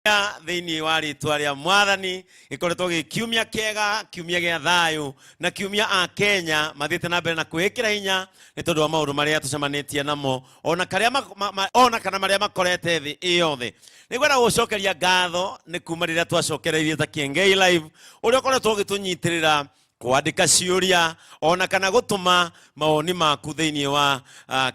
Thĩinĩ wa rĩtwa rĩa Mwathani, gĩkoretwo gĩ kiumia kĩega, kiumia gĩa thayũ, na kiumia a Kenya mathiĩte na mbere na kwĩĩkĩra hinya nĩ tondũ wa maũndũ marĩa tũcemanĩtie namo ona karĩa ona kana marĩa makorete thĩ ĩyothe. Nĩ ngwenda gũcokeria ngatho nĩ kuma rĩrĩa twacokereirie ta Kiengei Live, ũrĩa ũkoretwo ũgĩtũnyitĩrĩra kwandĩka ciũria ona kana gũtũma mawoni maku thĩinĩ wa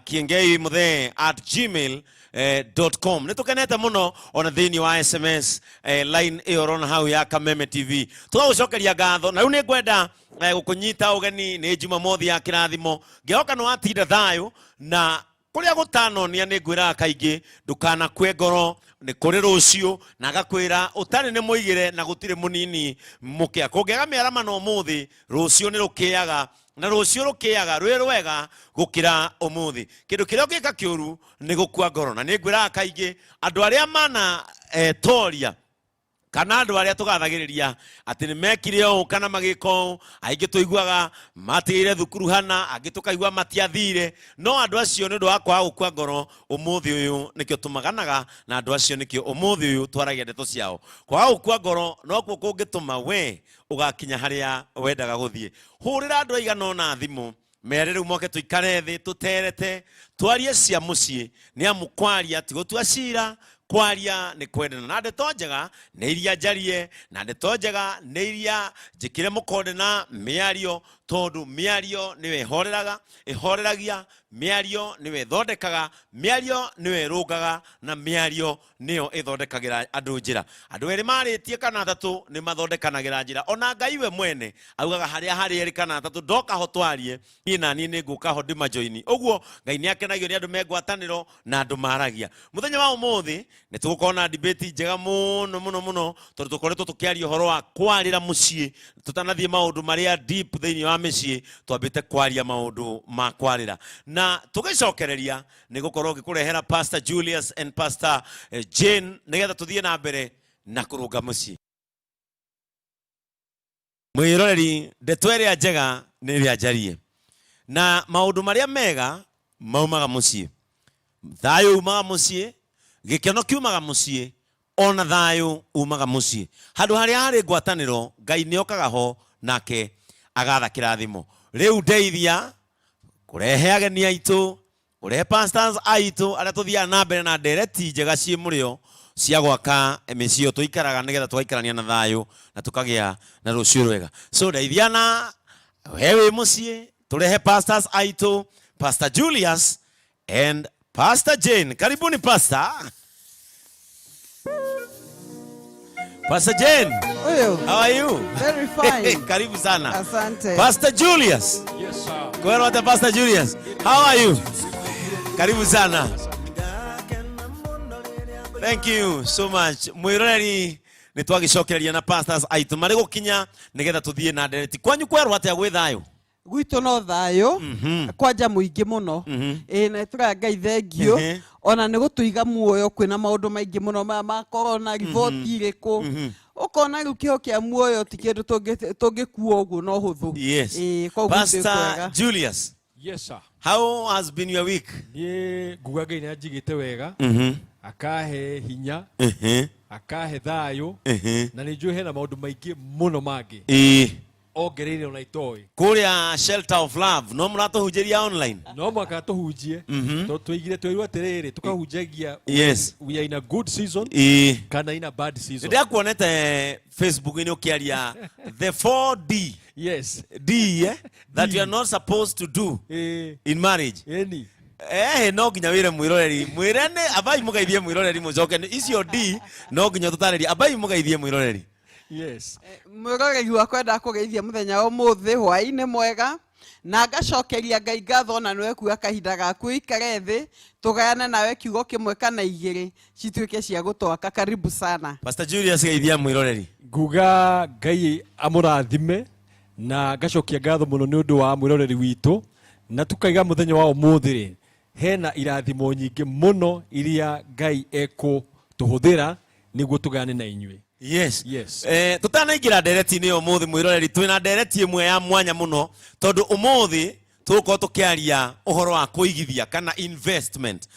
kiengeimuthe@gmail.com. Nĩ tũkenete mũno ona thĩinĩ wa SMS line ĩyo ũrona hau ya Kameme TV. Tũgagũcokeria ngatho na rĩu nĩ ngwenda gũkũnyita ũgeni. Nĩ Jumamothi ya kĩrathimo, ngĩhoka nĩ watinda thayũ na kũrĩa gũtanonia. Nĩ ngwĩraga kaingĩ, ndũkanakue ngoro, nĩ kũrĩ rũciũ, na ngakwĩra ũtarĩ nĩ mũigĩre na gũtirĩ mũnini mũkĩa. Kũngĩaga mĩaramano ũmũthĩ, rũciũ nĩ rũkĩaga, na rũciũ rũkĩaga rwĩ rwega gũkĩra ũmũthĩ. Kĩndũ kĩrĩa ũngĩka kĩũru nĩ gũkua ngoro, na nĩ ngwĩraga kaingĩ andũ arĩa mana toria kana andũ arĩa tũgathagĩrĩria atĩ nĩ mekire ũũ kana magĩka ũũ, aingĩ tũiguaga matigĩire thukuru hana, angĩ tũkaigua matiathire, no andũ acio nĩ ũndũ wa kwaga gũkua ngoro, ũmũthĩ ũyũ nĩkĩo tũmaganaga na andũ acio, nĩkĩo ũmũthĩ ũyũ twaragia ndeto ciao. Kwaga gũkua ngoro nokuo kũngĩtũma we ũgakinya harĩa wendaga gũthiĩ. Hũrĩra andũ aigana ũna thimũ, mere rĩu moke tũikare thĩ, tũterete, twarie cia mũciĩ, nĩ amu kwaria ti gũtua cira, kwaria nĩ kwendana. Na ndeto njega nĩ iria njarie, na ndeto njega nĩ iria njĩkĩre mũkonde na mĩario, tondũ mĩario nĩyo ĩhoreraga, ĩhoreragia, mĩario nĩyo ĩthondekaga, mĩario nĩyo ĩrũngaga, na mĩario nĩyo ĩthondekagĩra andũ njĩra. Andũ erĩ marĩtie kana atatũ nĩ mathondekanagĩra njĩra. Ona Ngai we mwene augaga harĩa harĩ erĩ kana atatũ ndoka ho twarie, niĩ na niĩ nĩ ngũka ho ndĩmajoini. Ũguo Ngai nĩ akenagio nĩ andũ me ngwatanĩro na andũ maragia. Mũthenya wa ũmũthĩ nĩ tũgũkorwo na debate njega mũno mũno mũno, tondũ tũkoretwo tũkĩaria ũhoro wa kwarĩra mũciĩ. Tũtanathiĩ maũndũ marĩa deep thĩinĩ wa mĩciĩ, twambĩte kwaria maũndũ ma kwarĩra, na tũgĩcokereria nĩ gũkorwo ngĩkũrehera Pastor Julius and Pastor Jane, nĩgetha tũthiĩ na mbere na kũrũnga mũciĩ. Mwĩroreri, ndeto ĩrĩa njega nĩ ĩrĩa njarie, na maũndũ marĩa mega maumaga mũciĩ. Thayũ umaga mũciĩ, gĩkeno kiumaga mũciĩ, ona thayũ umaga mũciĩ. Handũ harĩa harĩ ngwatanĩro, Ngai nĩ okaga ho nake agatha kĩrathimo. Rĩu ndeithia kũrehe ageni aitũ, kũrehe pastors aitũ arĩa tũthiaga na mbere na ndereti njega ciĩ mũrĩo cia gwaka mĩciĩ ĩyo tũikaraga, nĩgetha tũgaikarania na thayũ na tũkagĩa na rũciũ rwega. So ndeithia na we wĩ mũciĩ, tũrehe pastors aitũ, Pastor Julius and Pastor Jane. Karibuni, Pastor. Pastor Jane. Huyo. How are you? Very fine. Karibu sana. Asante. Pastor Julius. Yes, sir. Kwero hata Pastor Julius. How are you? Karibu sana. Thank you so much. Mwiroreri, nĩ twagicokereria na pastors aitũ marĩ gũkinya nĩgetha tũthiĩ na ndereti. Kwanyu kwerwo atĩa, gwĩ thayũ? Gwitũ no thayũ kwanja mũingĩ mũno. Ĩĩ, na tũraya Ngai thengio ona nĩ gũtũiga muoyo. Kwĩna maũndũ maingĩ mũno maya ma corona, riboti irĩkũ, ũkona rĩu kĩho kĩa muoyo ti kĩndũ tũngĩkua ũguo no hũthũ. Ĩĩ, koguo gwitũ Pastor kwega. Julius. Yes, sir. How has been your week? Niĩ nguga Ngai nĩ anjigĩte wega, akahe hinya, akahe thayũ, na nĩ njũĩ hena maũndũ maingĩ mũno mangĩ ongereire ona itoĩ. Kũrĩa Shelter of Love no mũratũhunjĩria online? No mũhaka tũhunjie, tondũ tũigire twĩrwo atĩrĩrĩ, tũkahunjagia we are in a good season kana in a bad season. Ndĩrakuonete Facebook-inĩ ũkĩaria the 4D D, that you are not supposed to do in marriage. Ĩni. No nginya wĩre mwĩroreri, mwĩre nĩ abai mũgeithie mwĩroreri, mũcoke nĩ icio D no nginya tũtarĩrie. Abai mũgeithie mwĩroreri. Yes. Mwĩroreri wakwa, ndakũgeithia mũthenya wa ũmũthĩ, hwaĩ-inĩ mwega, na ngacokeria Ngai ngatho ona nĩwe kuoya kahinda gaku ũikare thĩ tũgayane nawe kiugo kĩmwe kana igĩrĩ cituĩke cia gũtwaka. Karibu sana. Pastor Julius, geithia mwĩroreri. Nguga Ngai amũrathime na ngacokia ngatho mũno nĩ ũndũ wa mwĩroreri witũ, na tukaiga mũthenya wa ũmũthĩ rĩ hena irathimo nyingĩ mũno iria Ngai ekũtũhũthĩra nĩguo tũgayane na inyuĩ. Yes. Tutanaingĩra ndereti-inĩ ĩyo ũmũthĩ, mwĩroreri, twĩna ndereti ĩmwe ya mwanya mũno, tondũ ũmũthĩ tũgũkorwo tũkĩaria ũhoro wa kũigithia kana investment.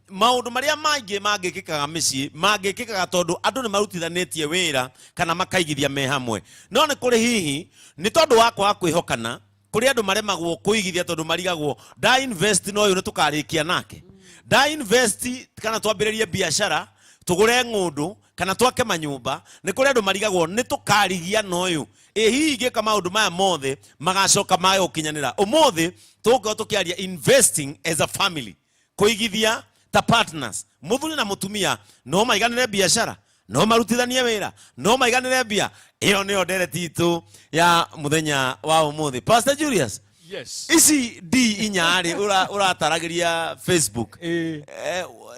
Maũndũ marĩa maingĩ mangĩkĩkaga mĩciĩ mangĩkĩkaga tondũ andũ nĩ marutithanĩtie wĩra kana makaigithia me hamwe. No nĩ kũrĩ hihi nĩ tondũ wa kwaga kwĩhokana, kũrĩ andũ maremagwo kũigithia tondũ marigagwo, nda invest na ũyũ nĩ tũkarĩkia nake, nda invest kana twambĩrĩrie biacara, tũgũre ng'ũndũ kana twake manyũmba. Nĩ kũrĩ andũ marigagwo nĩ tũkarigia na ũyũ, ĩ hihi ingĩka maũndũ maya mothe magacoka mage gũkinyanĩra? Ũmũthĩ tũgũkorwo tũkĩaria investing as a family, kũigithia ta partners. Mũthuri na mũtumia no maiganĩre biacara, no marutithanie wĩra, no maiganĩre mbia. Ĩyo nĩyo ndereti itũ ya mũthenya wa ũmũthĩ. Pastor Julius, Yes. ici d inya rĩ ũrataragĩria Facebook,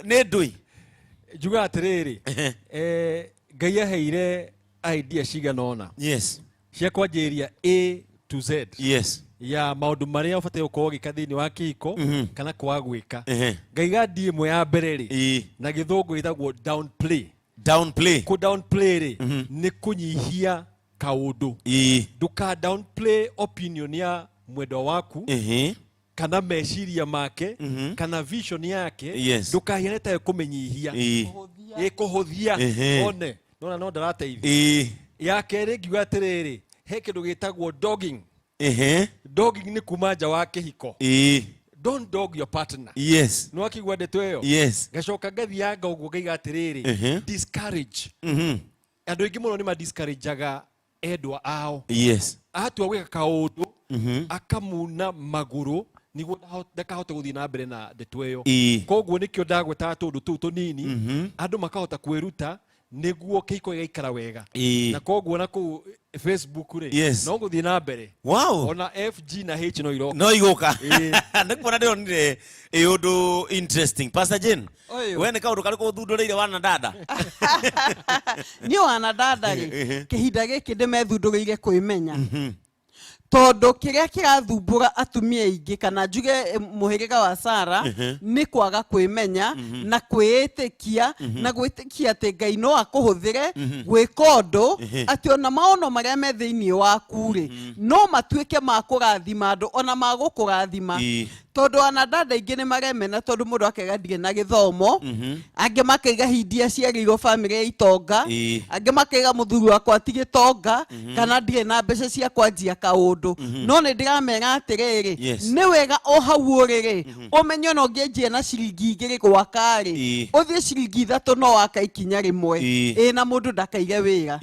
nĩ ndũi? Njugaga atĩrĩrĩ, Ngai aheire idea cigana ũna cia kwanjĩrĩria A to Z ya maũndũ marĩa ũbataire gũkorwo ũgĩka thĩinĩ wa kĩhiko kana kwaga gwĩka. Ngaiga D ĩmwe ya mbere rĩ, na gĩthũngũ ĩtagwo downplay. Downplay. Kũ downplay rĩ, nĩ kũnyihia kaũndũ. Ndũka downplay opinion ya mwendwa waku kana meciria make kana vision yake. Ndũkahiane ta kũmĩnyihia, ĩ kũhũthia. One nona no ndarateithia. Ya kerĩ ngiuga atĩrĩrĩ, he kĩndũ gĩtagwo dogging. Dogging nĩ kuma nja wa kĩhiko. Don't dog your partner. Nĩ wakĩigua ndeto ĩyo? Yes. Ngacoka ngathianga ũguo ngaiga atĩrĩrĩ, discourage. Andũ aingĩ mũno nĩ madiscourageaga endwa ao. Atua gwĩka kaũndũ, akamuna magũrũ nĩguo ndakahote gũthiĩ na mbere na ndeto ĩyo. Koguo nĩkĩo ndagwetaga tũũndũ tũu tũnini, andũ makahota kwĩruta nĩguo kĩhiko gĩgaikara wega. Na koguo na kũu Facebook rĩ, no gũthiĩ na mbere. Ona F, G na H no iroka. No igũka. Nĩ kuona ndĩronire ĩ ũndũ interesting. Pastor Jane, Ũyũ. we nĩ kaũndũ karĩkũ ũthundũrĩire wana dada? Niĩ wana dada rĩ, kĩhinda gĩkĩ ndĩmethundũrĩire kwĩmenya, tondũ kĩrĩa kĩrathumbũra atumia aingĩ, kana njuge mũhĩrĩga wa Sara, nĩ kwaga kwĩmenya na kwĩĩtĩkia na gwĩtĩkia atĩ Ngai no akũhũthĩre gwĩka ũndũ, atĩ ona maono marĩa me thĩinĩ waku rĩ, no matuĩke ma kũrathima andũ ona ma gũkũrathima. Tondũ ana dada aingĩ nĩ maremena, tondũ mũndũ akaiga ndirĩ na gĩthomo, angĩ makaiga hindi aciarĩirwo bamĩrĩ ya itonga, angĩ makaiga mũthuri wakwa ti gĩtonga, kana ndirĩ na mbeca cia kwanjia kaũndũ. No nĩ ndĩramera atĩrĩrĩ, nĩ wega o hau ũrĩ rĩ, ũmenye ona ũngĩanjia na ciringi 2 gwaka rĩ, ũthiĩ ciringi 3, no waka ikinya rĩmwe. Ĩ na mũndũ ndakaige wĩra.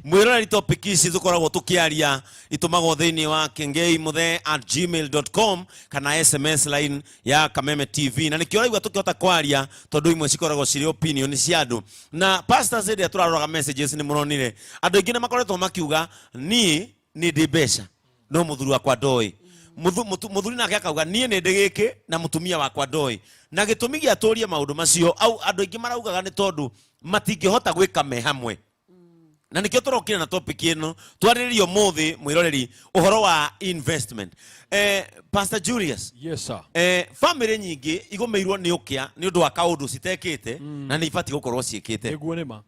Mwĩroreri, topic ici tũkoragwo tũkĩaria itũmagwo thĩinĩ wa kengeimuthe@gmail.com kana SMS line ya Kameme TV, na nĩkĩo ũraigua tũkĩhota kwaria, tondũ imwe cikoragwo cirĩ opinion cia andũ. Na pastors, hĩndĩ ĩrĩa tũraroraga messages, nĩ mũronire andũ aingĩ nĩ makoretwo makiuga, niĩ nĩ ndĩ mbeca no mũthuri wakwa ndoĩ. Mũthuri nake akauga, niĩ nĩ ndĩ gĩkĩ na mũtumia wakwa ndoĩ. Na gĩtũmi gĩa tũrie maũndũ macio au andũ aingĩ maraugaga nĩ tondũ matingĩhota gwĩka me hamwe, na nĩkĩo tũrokire na topic ĩno twarĩrĩrie ũmũthĩ, mwĩroreri, ũhoro wa investment. Pastor Julius, Yes, sir. Family nyingĩ igũmĩirwo nĩ ũkĩa nĩ ũndũ wa kaũndũ citekĩte na nĩ ibatiĩ gũkorwo ciĩkĩte. Nĩguo nĩ ma.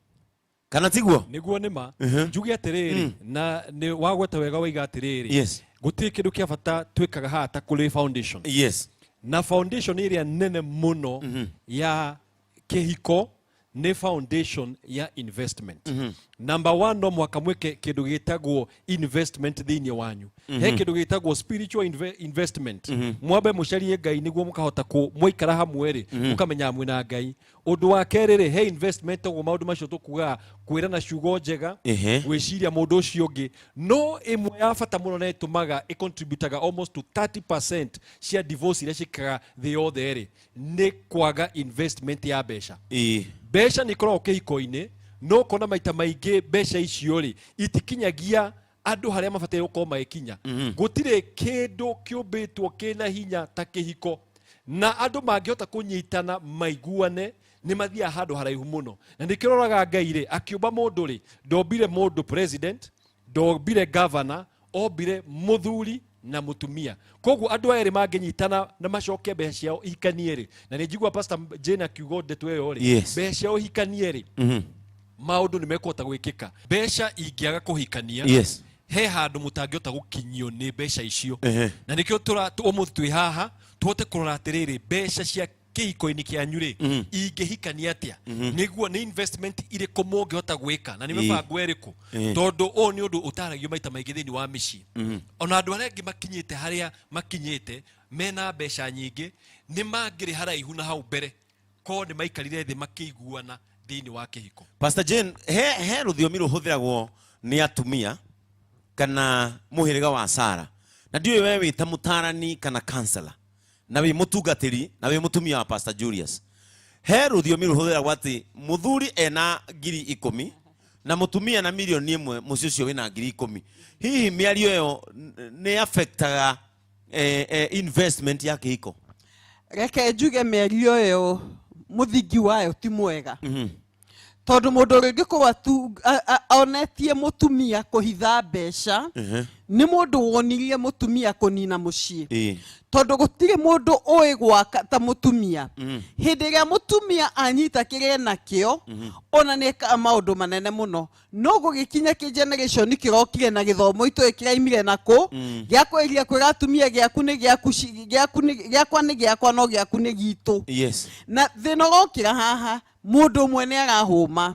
Kana tiguo? Nĩguo nĩ ma. Njuge atĩrĩrĩ, na nĩ wagweta wega waiga atĩrĩrĩ, gũtirĩ kĩndũ kĩa bata twĩkaga haha ta kũrĩ foundation, na foundation ĩrĩa nene mũno ya kĩhiko nĩ foundation ya investment. Number one, no mũhaka mwĩke kĩndũ gĩtagwo investment thĩinĩ wanyu. He kĩndũ gĩtagwo spiritual investment. Mwambe mũcarie Ngai nĩguo mũkahota mwaikara hamwe rĩ, mũkamenya mwĩna Ngai. Ũndũ wa kerĩ rĩ, he investment ũguo maũndũ macio tũkugaga, kwĩrana ciugo njega, gwĩciria mũndũ ũcio ũngĩ. No ĩmwe ya bata mũno na ĩtũmaga ĩcontributaga almost to 30% cia divorce iria ciĩkaga thĩ yothe rĩ, nĩ kwaga investment ya mbeca. Mbeca nĩ ikoragwo kĩhiko-inĩ, no ũkona maita maingĩ mbeca icio rĩ, itikinyagia andũ harĩa mabataire gũkorwo magĩkinya. Gũtirĩ kĩndũ kĩũmbĩtwo kĩna hinya ta kĩhiko, na andũ mangĩhota kũnyitana maiguane nĩ mathiaga handũ haraihu mũno. Na nĩkĩo roraga Ngai rĩ, akĩũmba mũndũ rĩ, ndombire mũndũ president, ndombire governor, ombire mũthuri na mũtumia. Koguo andũ aya erĩ mangĩnyitana na macoke mbeca ciao ihikanie rĩ, na nĩ njigua Pastor Jane akiuga ndeto ĩyo rĩ, mbeca ciao ihikanie rĩ, maũndũ nĩ mekũhota gwĩkĩka. Mbeca ingĩaga kũhikania, he handũ mũtangĩhota gũkinyio nĩ mbeca icio. Na nĩkĩo ũmũthĩ twĩ haha tũhote kũrora atĩrĩrĩ, mbeca cia Kĩhiko-inĩ kĩanyu rĩ, ingĩhikania atĩa nĩguo nĩ investment irĩkũ mũngĩhota gwĩka na nĩ mĩbango ĩrĩkũ, tondũ ũyũ nĩ ũndũ ũtaragio maita maingĩ thĩinĩ wa mĩciĩ. Ona andũ arĩa angĩ makinyĩte harĩa makinyĩte mena mbeca nyingĩ nĩ mangĩrĩ haraihu na hau mbere korwo nĩ maikarire thĩ makĩiguana thĩinĩ wa kĩhiko. Pastor Jane, he rũthiomi rũhũthĩragwo nĩ atumia kana mũhĩrĩga wa Sara, na ndiũĩ we wĩ ta mũtarani kana counselor na wĩ mũtungatĩri na wĩ mũtumia wa Pastor Julius, he rũthiomi rũhũthĩragwo atĩ mũthuri ena 10,000 na mũtumia na 1 million, mũciĩ ũcio wĩna 10,000. Hihi mĩario ĩyo nĩ affectaga investment ya kĩhiko? Reke njuge mĩario ĩyo mũthingi wayo ti mwega, tondũ mũndũ ũrĩa ũngĩkorwo onetie mũtumia kũhitha mbeca nĩ mũndũ wonirie mũtumia kũnina mũciĩ, tondũ gũtirĩ mũndũ ũĩ gwaka ta mũtumia. Hĩndĩ ĩrĩa mũtumia anyita kĩrĩa enakĩo, ona nĩ ekaga maũndũ manene mũno. No gũgĩkinya kĩ generation kĩrokire na gĩthomo itũĩ kĩraimire nakũ gĩa kwĩria kwĩra atumia gĩaku nĩ gĩaku, gĩaku nĩ gĩakwa nĩ gĩakwa, no gĩaku nĩ gitũ. Na thĩna ũrokĩra haha, mũndũ ũmwe nĩ arahũma,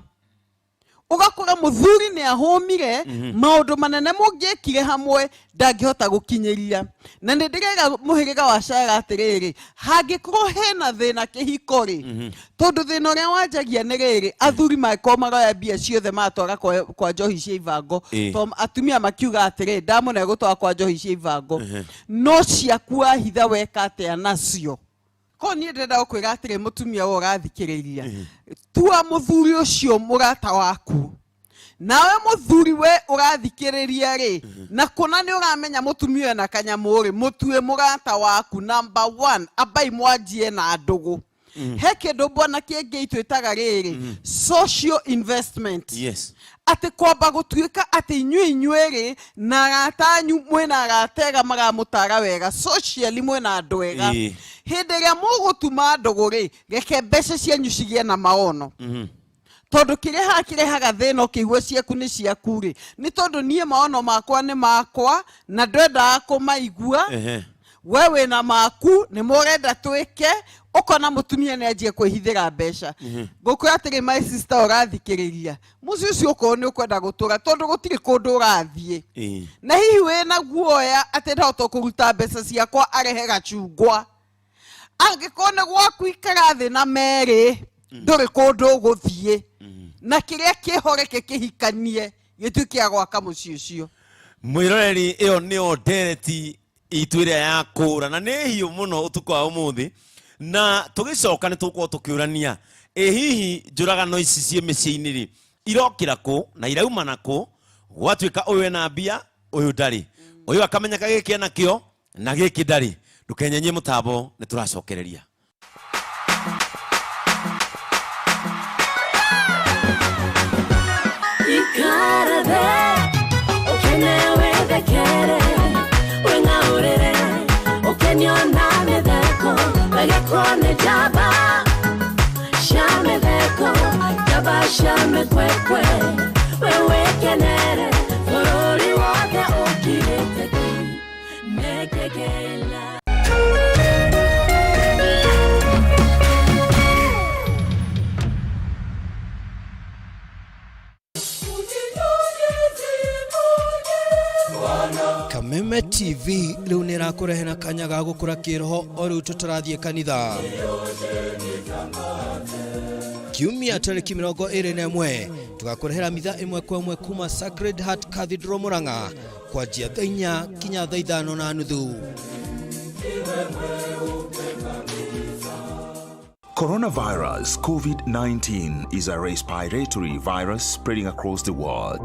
ũgakora mũthuri nĩ ahũmire maũndũ manene mũngĩekire hamwe ndangĩhota gũkinyĩria. Na nĩ ndĩrera mũhĩrĩga wa Cara atĩrĩrĩ, hangĩkorwo hena thĩna kĩhiko rĩ, tondũ thĩna ũrĩa wanjagia nĩ rĩrĩ, athuri mangĩkorwo maroya mbia ciothe matwara kwa njohi cia ibango, to atumia makiuga atĩrĩ, ndamũne gũtwara kwa njohi cia ibango, no ciaku wahitha weka atĩa nacio? Ko niĩ ndĩrenda gũkwĩra atĩrĩ, mũtumia ũyũ ũrathikĩrĩria, tua mũthuri ũcio mũrata waku. Nawe mũthuri we ũrathikĩrĩria rĩ, na kũna nĩ ũramenya mũtumia ũyũ na kanyamũ rĩ, mũtue mũrata waku number one. Ambai mwanjie na ndũgũ. He kĩndũ bwana kĩngĩ twĩtaga rĩrĩ social investment, atĩ kwamba gũtuĩka atĩ inyuĩ inyuerĩ na arata anyu mwĩna arata ega maramũtara wega socially, mwĩna andũ ega. Hĩndĩ ĩrĩa mũgũtuma ndũgũ rĩ, reke mbeca cianyu cigĩe na maono, tondũ kĩrĩa haha kĩrehaga thĩna ũkĩigua ciaku nĩ ciaku rĩ, nĩ tondũ niĩ maono makwa nĩ makwa na ndwendaga kũmaigua. We wĩna maku nĩ mũrenda twĩke, ũkona mũtumia nĩ anjie kwĩhithĩra mbeca. Ngũkwĩra atĩrĩ, my sister ũrathikĩrĩria, mũciĩ ũcio ũkorwo nĩ ũkwenda gũtũra, tondũ gũtirĩ kũndũ ũrathiĩ, na hihi wĩna guoya atĩ ndahota kũruta mbeca ciakwa arehe gacungwa, angĩkorwo nĩ gwaku ikara thĩ na merĩ, ndũrĩ kũndũ ũgũthiĩ, na kĩrĩa kĩho reke kĩhikanie gĩtuĩke gĩa gwaka mũciĩ ũcio. Mwĩroreri, ĩyo nĩyo ndereti itũ ĩrĩa ya kũra na nĩ hiũ mũno ũtukũ wa ũmũthĩ, na tũgĩcoka nĩ tũgũkorwo tũkĩũrania, ĩ hihi njũragano ici ciĩ mĩciĩ-inĩ rĩ irokĩra kũ na irauma na kũ? Gwatuĩka ũyũ ena mbia, ũyũ ndarĩ, ũyũ akamenyeka gĩkĩ enakĩo na gĩkĩ ndarĩ. Ndũkenyenyie mũtambo, nĩ tũracokereria. Ikara ukene withekere wing'aurire ukenio na mĩtheko wegekwo nĩ njamba cia mĩtheko, njamba cia mĩkwekwe, we wĩkenere bũrũri wothe ũkirĩte ki nĩkĩkĩila. Kameme TV rĩu nĩ ĩrakũrehera kanya ga gũkũra kĩroho o rĩu tũtarathiĩ kanitha. Kiumia tarĩki 21 tũgakũrehera mitha ĩmwe kwa ĩmwe kuma Sacred Heart Cathedral Murang'a kwanjia thaa 4 kinya thaa 5:30. Coronavirus COVID 19 is a respiratory virus spreading across the world.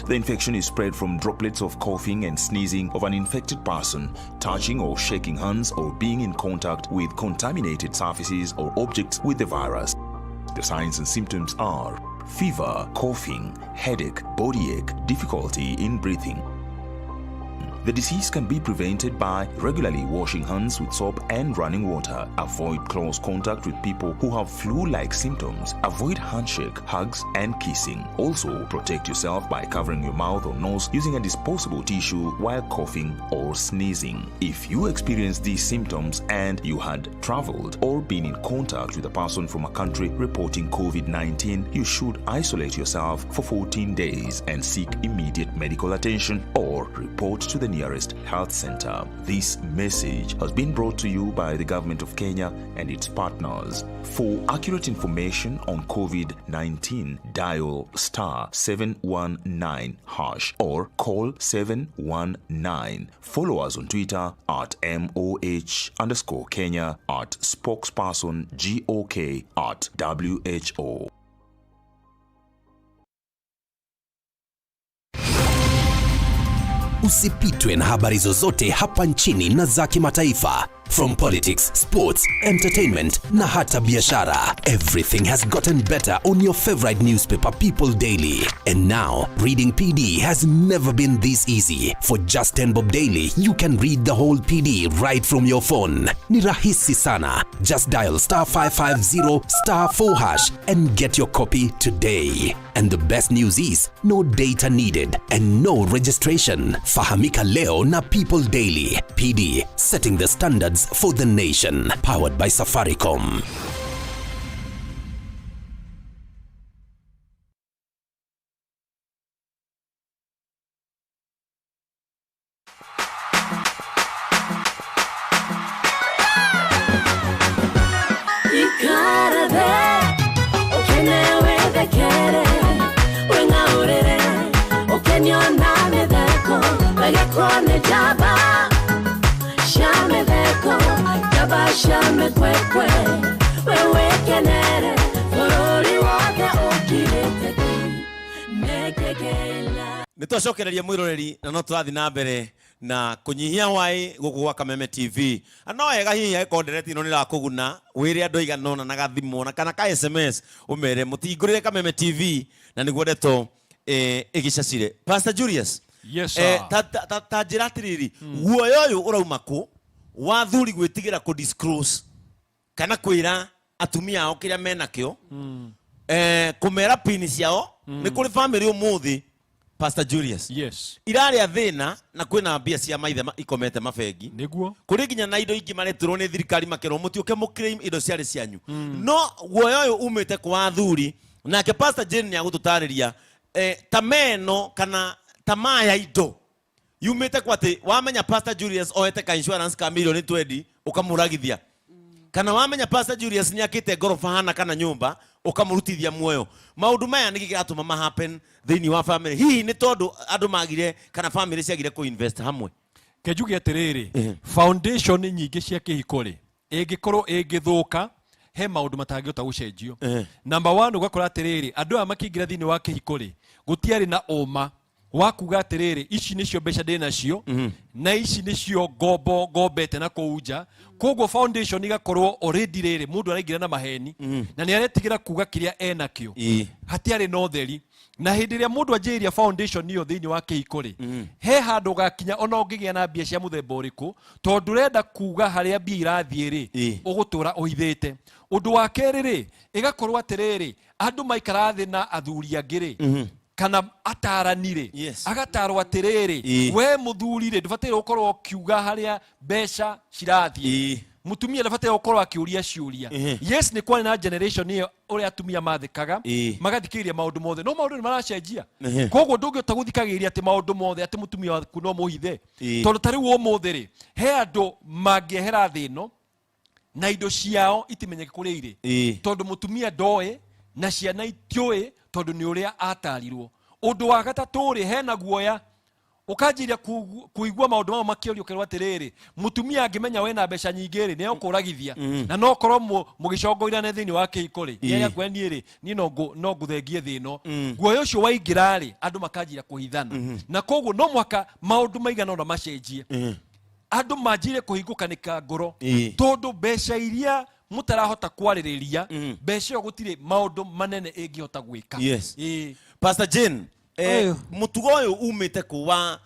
The infection is spread from droplets of coughing and sneezing of an infected person, touching or shaking hands, or being in contact with contaminated surfaces or objects with the virus. The signs and symptoms are fever, coughing, headache, body ache, difficulty in breathing. The disease can be prevented by regularly washing hands with soap and running water. Avoid close contact with people who have flu-like symptoms. Avoid handshake, hugs, and kissing. Also, protect yourself by covering your mouth or nose using a disposable tissue while coughing or sneezing. If you experience these symptoms and you had traveled or been in contact with a person from a country reporting COVID-19, you should isolate yourself for 14 days and seek immediate medical attention or report to the nearest health center. This message has been brought to you by the government of Kenya and its partners. For accurate information on COVID-19, dial star 719 hash or call 719. Follow us on Twitter at MOH underscore Kenya, at spokesperson GOK, at WHO. Usipitwe na habari zozote hapa nchini na za kimataifa. From politics, sports, entertainment na hata biashara. Everything has gotten better on your favorite newspaper, People Daily. And now, reading PD has never been this easy. For just 10 bob daily, you can read the whole PD right from your phone. Ni rahisi sana. Just dial star 550 star 4 hash and get your copy today. And the best news is, no data needed and no registration. Fahamika leo na People Daily. PD, setting the standards for the nation. Powered by Safaricom. Ikara thĩ, ũkene wĩthekere, wĩng'aũrĩre, ũkenio na mĩtheko, wegekwo nĩ njamba cia mĩtheko, njamba cia mĩkwekwe, we wĩkenere, bũrũri wothe ũkirĩte ki, nĩkĩkĩla. Nä twacokereria mwä na no tårathiĩ na mbere na kũnyihia hwaĩ gũkũ gwa Kameme TV. Na no wega hihi angĩkorwo ndereti ĩno nĩ ĩrakũguna, wĩre andũ aigana ũna na gathimũ na kana ka SMS, ũmere mũtingũrĩre Kameme TV na nĩguo ndeto ĩgĩcacire. Pastor Julius. Yes, sir. Ta njĩra atĩrĩrĩ, guoya ũyũ ũrauma kũ wa thuri gwĩtigĩra kũ disclose kana kwĩra atumia ao kĩrĩa menakĩo, kũmera pini ciao? Nĩ kũrĩ famĩlĩ ũmũthĩ, Pastor Julius, irarĩa thĩna na kwĩna mbia cia maithe ikomete mabengi. Kũrĩ nginya na indo ingĩ maretirwo nĩ thirikari, makerwo mũtiũke mũclaim indo ciarĩ cianyu. No guoya ũyũ umĩte kwa athuri. Nake Pastor Jane nĩ agũtũtarĩria ta meno kana tamaa ya indo yumĩte kwa atĩ wamenya Pastor Julius oete ka insurance ka milioni 20, ũkamũragithia, kana wamenya Pastor Julius nĩ akĩte ngoroba hana kana nyũmba, ũkamũrutithia muoyo. Maũndũ maya nĩkĩ kĩratũma ma happen thĩinĩ wa family? Hihi nĩ tondũ andũ magire kana family ciagire kũ invest hamwe? Ke njuge atĩrĩrĩ, foundation nyingĩ cia kĩhiko rĩ, ĩngĩkorwo ĩngĩthũka, he maũndũ matangĩhota gũcenjio. Number one, ũgakora atĩrĩrĩ, andũ aya makĩingĩra thĩinĩ wa kĩhiko rĩ, gũtiarĩ na ũma wa kuga atĩrĩrĩ, ici nĩcio mbeca ndĩ nacio na ici nĩcio ngombo ngombete na kũu nja. Koguo foundation igakorwo already rĩrĩ, mũndũ araingĩra na maheni na nĩ aretigĩra kuga kĩrĩa enakĩo. Hatiarĩ na ũtheri, na hĩndĩ ĩrĩa mũndũ anjĩrĩria foundation ĩyo thĩinĩ wa kĩhiko rĩ, he handũ ũgakinya ona ũngĩgĩa na mbia cia mũthemba ũrĩkũ, tondũ ũrenda kuga harĩa mbia irathiĩ rĩ, ũgũtũra ũhithĩte. Ũndũ wa kerĩ rĩ, ĩgakorwo atĩrĩrĩ, andũ maikara thĩ na athuri angĩ rĩ, kana atarani rĩ, agatarwo atĩrĩrĩ, we mũthuri rĩ, ndũbataire gũkorwo ũkiuga harĩa mbeca cirathiĩ. Mũtumia ndabataire gũkorwo akĩũria ciũria. Yes, nĩ kwarĩ na generation ĩyo ũrĩa atumia mathĩkaga, magathikĩrĩria maũndũ mothe, no maũndũ nĩ maracenjia. Koguo ndũngĩhota gũthikagĩrĩria atĩ maũndũ mothe atĩ mũtumia waku no mũhithe. Tondũ ta rĩu ũmũthĩ rĩ, he andũ mangĩehera thĩ ĩno na indo ciao itimenyeke kũrĩa irĩ, tondũ mũtumia ndoĩ na ciana itiũĩ, tondũ nĩ ũrĩa atarirwo. Ũndũ wa gatatũ rĩ, hena guoya ũkanjĩria kũigua maũndũ mao makĩũrio, ũkerwo atĩrĩrĩ, mũtumia angĩmenya wena mbeca nyingĩ rĩ, nĩ egũkũragithia, na no korwo mũgĩcongoirane thĩinĩ wa kĩhiko rĩ, nĩ egũkwĩra, niĩ rĩ, niĩ no ngũthengie thĩ ĩno. Guoya ũcio waingĩra rĩ, andũ makanjĩra kũhithana, na koguo no mũhaka maũndũ maigana ũna macenjie, andũ manjire kũhingũkanĩka ngoro, tondũ mbeca iria mũtarahota kwarĩrĩria, mbeca ĩyo gũtirĩ maũndũ manene ĩngĩhota gwĩka. Pastor Jane, Ũyũ. Mũtugo ũyũ umĩte kũ wa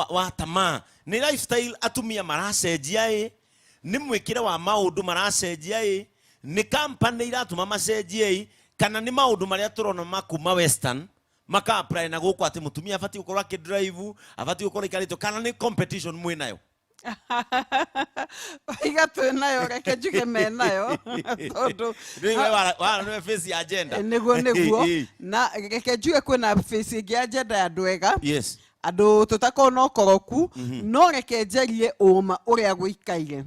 wa tamaa. Nĩ lifestyle atumia maracenjia ĩ, nĩ mwĩkĩre wa maũndũ maracenjia ĩ, nĩ company iratũma macenjie ĩ, kana nĩ maũndũ marĩa tũrona ma kuma western maka apply na gũkũ atĩ mũtumia abatiĩ gũkorwo akĩdrive, abatiĩ gũkorwo aikarĩtwo, kana nĩ competition mwĩ nayo? Iga twĩ nayo, reke njuge me nayo tondũ Rĩu we wara nĩwe face ya agenda. Nĩguo na reke njuge kwĩna face ĩngĩ ya agenda ya andũ ega, andũ tũtakorwo na ũkoroku, no reke njarie ũma ũrĩa gũikaire.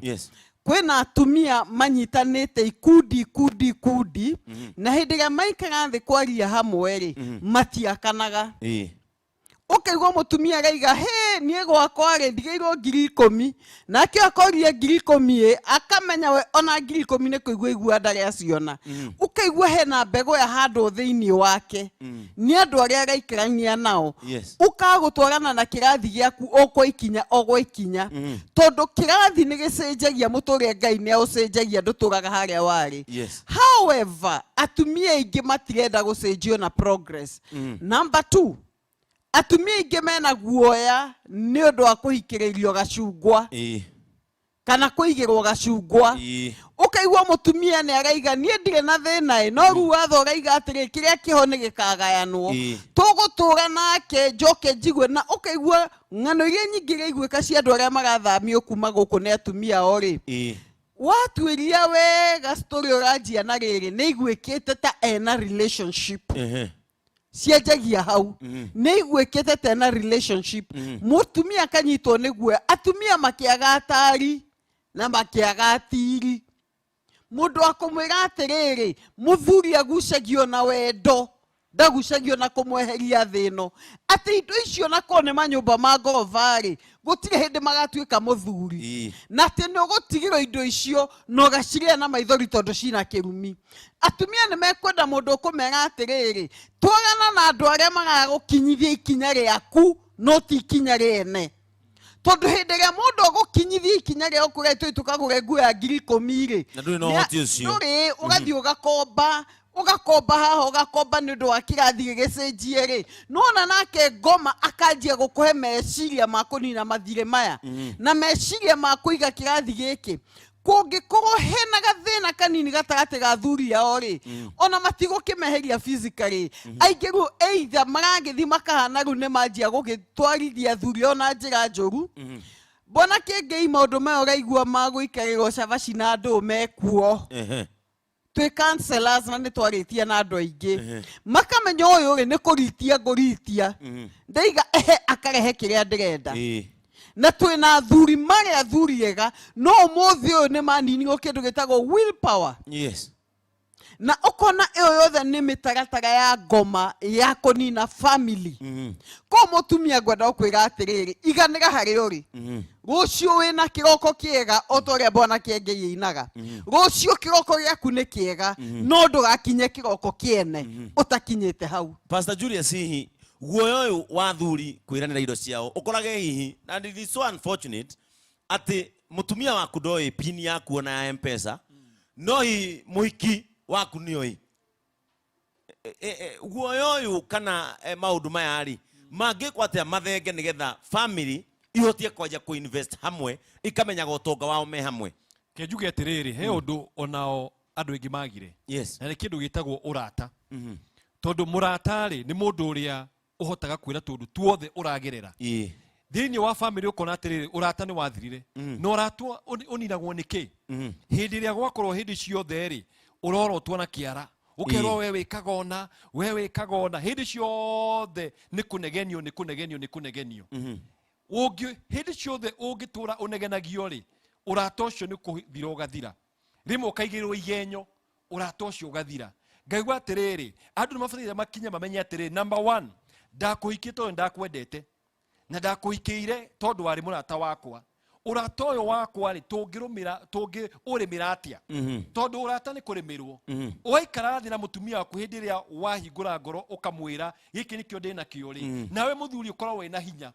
Kwĩna atumia manyitanĩte ikundi ikundi ikundi, na hĩndĩ ĩrĩa maikara thĩ kwaria hamwe rĩ, matiakanaga. Ũkaigua mũtumia araiga, he niĩ gwakwa rĩ, ndigĩirwo 10,000, nake akoria 10,000 ĩ, akamenya we ona 10,000 nĩ kũigua igua ndarĩ aciona. Ũkaigua hena mbegũ ya handũ thĩinĩ wake nĩ andũ arĩa araikarania nao. Ũkagũtwarana na kĩrathi gĩaku o kwa ikinya o gwa ikinya, tondũ kĩrathi nĩ gĩcenjagia mũtũrĩre, Ngai nĩ aũcenjagia, ndũtũraga harĩa warĩ. However, atumia aingĩ matirenda gũcenjio na progress. Number two, atumia aingĩ mena guoya nĩ ũndũ wa kũhikĩrĩrio gacungwa kana kũigĩrwo gacungwa. Ũkaigua mũtumia nĩ araiga, niĩ ndirĩ na thĩna ĩ, no rĩu watho ũraiga atĩrĩ, kĩrĩa kĩho nĩ gĩkagayanwo, tũgũtũra nake njoke njigue. Na ũkaigua ng'ano iria nyingĩ iraiguĩka cia andũ arĩa marathamio kuma gũkũ nĩ atumia ao rĩ, watuĩria wega story ũranjia na rĩrĩ nĩ iguĩkĩte ta ena relationship. Cianjagia hau, nĩ iguĩkĩte ta ena relationship, mũtumia akanyitwo nĩ guoya. Atumia makĩaga atari na makĩaga atiri, mũndũ wa kũmwĩra atĩrĩrĩ, mũthuri agucagio na wendo, ndagucagio na kũmweheria thĩ ĩno, atĩ indo icio nakorwo nĩ manyũmba ma ngoroba-rĩ, gũtirĩ hĩndĩ magatuĩka mũthuri, na atĩ nĩ ũgũtigĩrwo indo icio na ũgacirĩa na maithori tondũ cina kĩrumi. Atumia nĩ mekwenda mũndũ ũkũmera atĩrĩrĩ, twarana na andũ arĩa maragũkinyithia ikinya rĩaku, no ti ikinya rĩene, tondũ hĩndĩ ĩrĩa mũndũ agũkinyithia ikinya rĩa ũkũrĩa tũi tũkagũre nguo ya 10,000 rĩ, Na ndũrĩ na ũhoti ũcio. Ndũrĩ, ũgathiĩ ũgakomba, ũgakomba haha, ũgakomba nĩ ũndũ wa kĩrathi gĩgĩcenjie rĩ, nona nake ngoma akanjia gũkũhe meciria ma kũnina mathirĩ maya na meciria ma kũiga kĩrathi gĩkĩ. Kũngĩkorwo hena gathĩna kanini gatagatĩ ga thuri ao rĩ, ona matigũkĩmeheria physically. Aingĩ rĩu either maragĩthiĩ makahana rĩu nĩ manjia gũgĩtwarithia athuri ao na njĩra njũru. Mbona kĩngĩi maũndũ maya ũraigua ma gũikarĩrwo cabaci na andũ mekuo, twĩ counselors na nĩ twarĩtie na andũ aingĩ, makamenya ũyũ rĩ nĩ kũritia ngũritia, ndaiga ehe akarehe kĩrĩa ndĩrenda. Na twĩna athuri marĩ athuri ega, no ũmũthĩ ũyũ nĩ maninirwo kĩndũ gĩtagwo will power. Na ũkona ĩyo yothe nĩ mĩtaratara ya ngoma ya kũnina family. Ko mũtumia ngwenda gũkwĩra atĩrĩrĩ, iganĩra harĩa ũrĩ. Rũciũ wĩna kĩroko kĩega o ta ũrĩa bwana Kĩengei ĩinaga, rũciũ kĩroko gĩaku nĩ kĩega, no ndũgakinye kĩroko kĩene ũtakinyĩte hau. Pastor Julius, hihi guoya ũyũ wa thuri kwĩranĩra indo ciao ũkorage hihi, and it is so unfortunate atĩ mũtumia waku ndoĩ pin yaku ona ya M-Pesa, no hihi mũhiki waku nĩoĩ. Guoya ũyũ kana maũndũ maya rĩ, mangĩkwo atĩa mathenge nĩgetha family ihotie kwanja kũ-invest hamwe, ikamenyaga ũtonga wao me hamwe? Ke njuge atĩrĩrĩ, he ũndũ onao andũ aingĩ magire, na nĩ kĩndũ gĩtagwo ũrata, tondũ mũrata rĩ nĩ mũndũ ũrĩa ũhotaga kwĩra tũndũ tuothe ũragerera thĩinĩ wa family. Ũkona atĩrĩrĩ, ũrata nĩ wathirire. Na ũrata ũninagwo nĩ kĩ? Hĩndĩ ĩrĩa gwakorwo hĩndĩ ciothe rĩ ũrorotwo na kĩara, ũkerwo we wĩkaga ũna, we wĩkaga ũna, hĩndĩ ciothe nĩ kũnegenio, nĩ kũnegenio, nĩ kũnegenio. Ũngĩ hĩndĩ ciothe ũngĩtũra ũnegenagio rĩ, ũrata ũcio nĩ kũthira ũgathira. Rĩmwe ũkaigĩrĩrwo igenyo, ũrata ũcio ũgathira. Ngaigua atĩrĩrĩ, andũ nĩ mabataire makinye mamenye atĩrĩrĩ, number one, ndakũhikie tondũ ndakwendete na ndakũhikĩire tondũ warĩ mũrata wakwa. Ũrata ũyũ wakwa rĩ, tũngĩrũmĩra tũngĩũrĩmĩra atĩa? Tondũ ũrata nĩ kũrĩmĩrwo. Ũgaikara thĩ na mũtumia waku hĩndĩ ĩrĩa wahingũra ngoro, ũkamwĩra gĩkĩ nĩkĩo ndĩ nakĩo rĩ, nawe mũthuri ũkorwo wĩna hinya,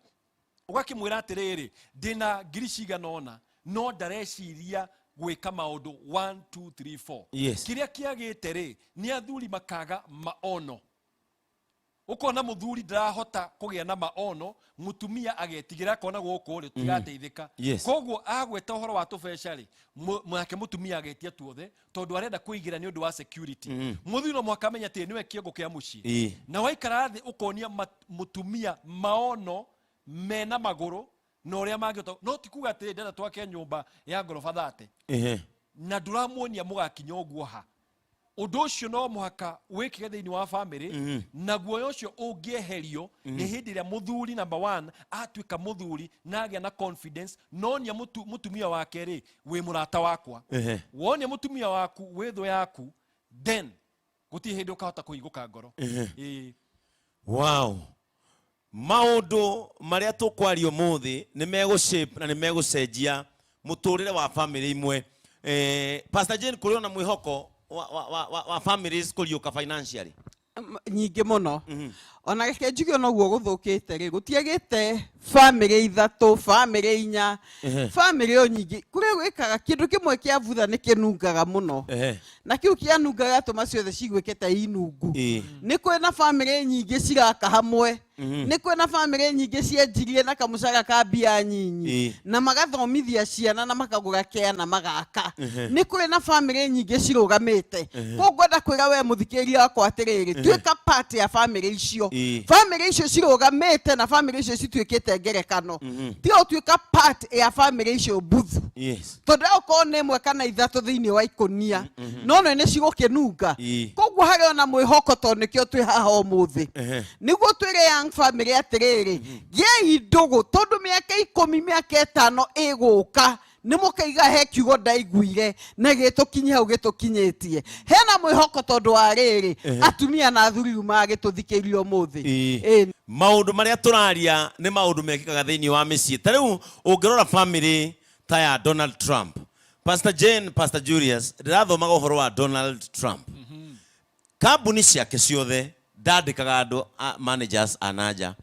ũgakĩmwĩra atĩrĩrĩ, ndĩna ngiri cigana ũna, no ndareciria gwĩka maũndũ 1 2 3 4. Kĩrĩa kĩagĩte rĩ nĩ athuri makaga maono. Ũkona mũthuri ndarahota kũgĩa na maono, mũtumia agetigĩra akona gũkũ rĩ tũtirateithĩka. Koguo agweta ũhoro wa tũbeca rĩ, nake mũtumia agetia tuothe tondũ arenda kũigĩra nĩ ũndũ wa security. Mũthuri no mũhaka amenye atĩ nĩwe kĩongo kĩa mũciĩ. Na waikara thĩ ũkonia mũtumia maono mena magũrũ na ũrĩa mangĩhota, no ti kuga atĩrĩ ndĩrenda twake nyũmba ya ngoroba 30 na ndũramuonia mũgakinya ũguo ha. Ũndũ ũcio no mũhaka wĩkĩke thĩinĩ wa famĩlĩ, na guoya ũcio ũngĩeherio nĩ hĩndĩ ĩrĩa mũthuri number one atuĩka mũthuri na agĩa na confidence, nonia mũtumia wake rĩ, wĩ mũrata wakwa. Wonia mũtumia waku wĩ thũ yaku, then gũtirĩ hĩndĩ ũkahota kũhingũka ngoro. Wow. Maũndũ marĩa tũkwaria ũmũthĩ nĩ megũ shape na nĩ megũcenjia mũtũrĩre wa famĩlĩ imwe. Pastor Jane, kũrĩ ona mwĩhoko wa families kũriũka financially? Nyingĩ mũno. Ona reke njuge ona ũguo gũthũkĩte rĩ, gũtiagĩte famĩlĩ 3, famĩlĩ 4, famĩlĩ o nyingĩ. Kũrĩa gwĩkaga kĩndũ kĩmwe kĩa butha nĩ kĩnungaga mũno. Na kĩu kĩanungaga gĩatũma ciothe ciguĩke ta inungu. Nĩ kwĩ na famĩlĩ nyingĩ ciraka hamwe. Nĩ kwĩ na famĩlĩ nyingĩ cienjirie na kamũcara ka mbia nyinyi. Na magathomithia ciana na makagũra kea na magaka. Nĩ kwĩ na famĩlĩ nyingĩ cirũgamĩte. Koguo ngwenda kwĩra we mũthikĩrĩria wakwa atĩrĩrĩ, tuĩka part ya famĩlĩ icio. Famĩlĩ icio cirũgamĩte na famĩlĩ icio cituĩkĩte ngerekano. Tiga gũtuĩka part ya famĩlĩ icio mbuthu. Tondũ okorwo nĩ 1 kana 3 thĩinĩ wa ikũnia, no nĩ nĩ cigũkĩnunga. Koguo harĩ ona mwĩhoko, tondũ nĩkĩo twĩ haha ũmũthĩ. Nĩguo twĩre young family atĩrĩrĩ, gĩai ndũgũ, tondũ mĩaka 10, mĩaka 5 ĩgũka, nĩ mũkaiga he kiugo ndaiguire na gĩtũkinyi hau gĩtũkinyĩtie. Hena mwĩhoko tondũ wa rĩrĩ, atumia na athuri rĩu magĩtũthikĩria ũmũthĩ. Maũndũ marĩa tũraria nĩ maũndũ mekĩkaga thĩinĩ wa mĩciĩ. Ta rĩu ũngĩrora family ta ya Donald Trump. Pastor Jane, Pastor Julius, ndĩrathomaga ũhoro wa Donald Trump. Kambuni ciake ciothe ndandĩkaga andũ a managers a nanja,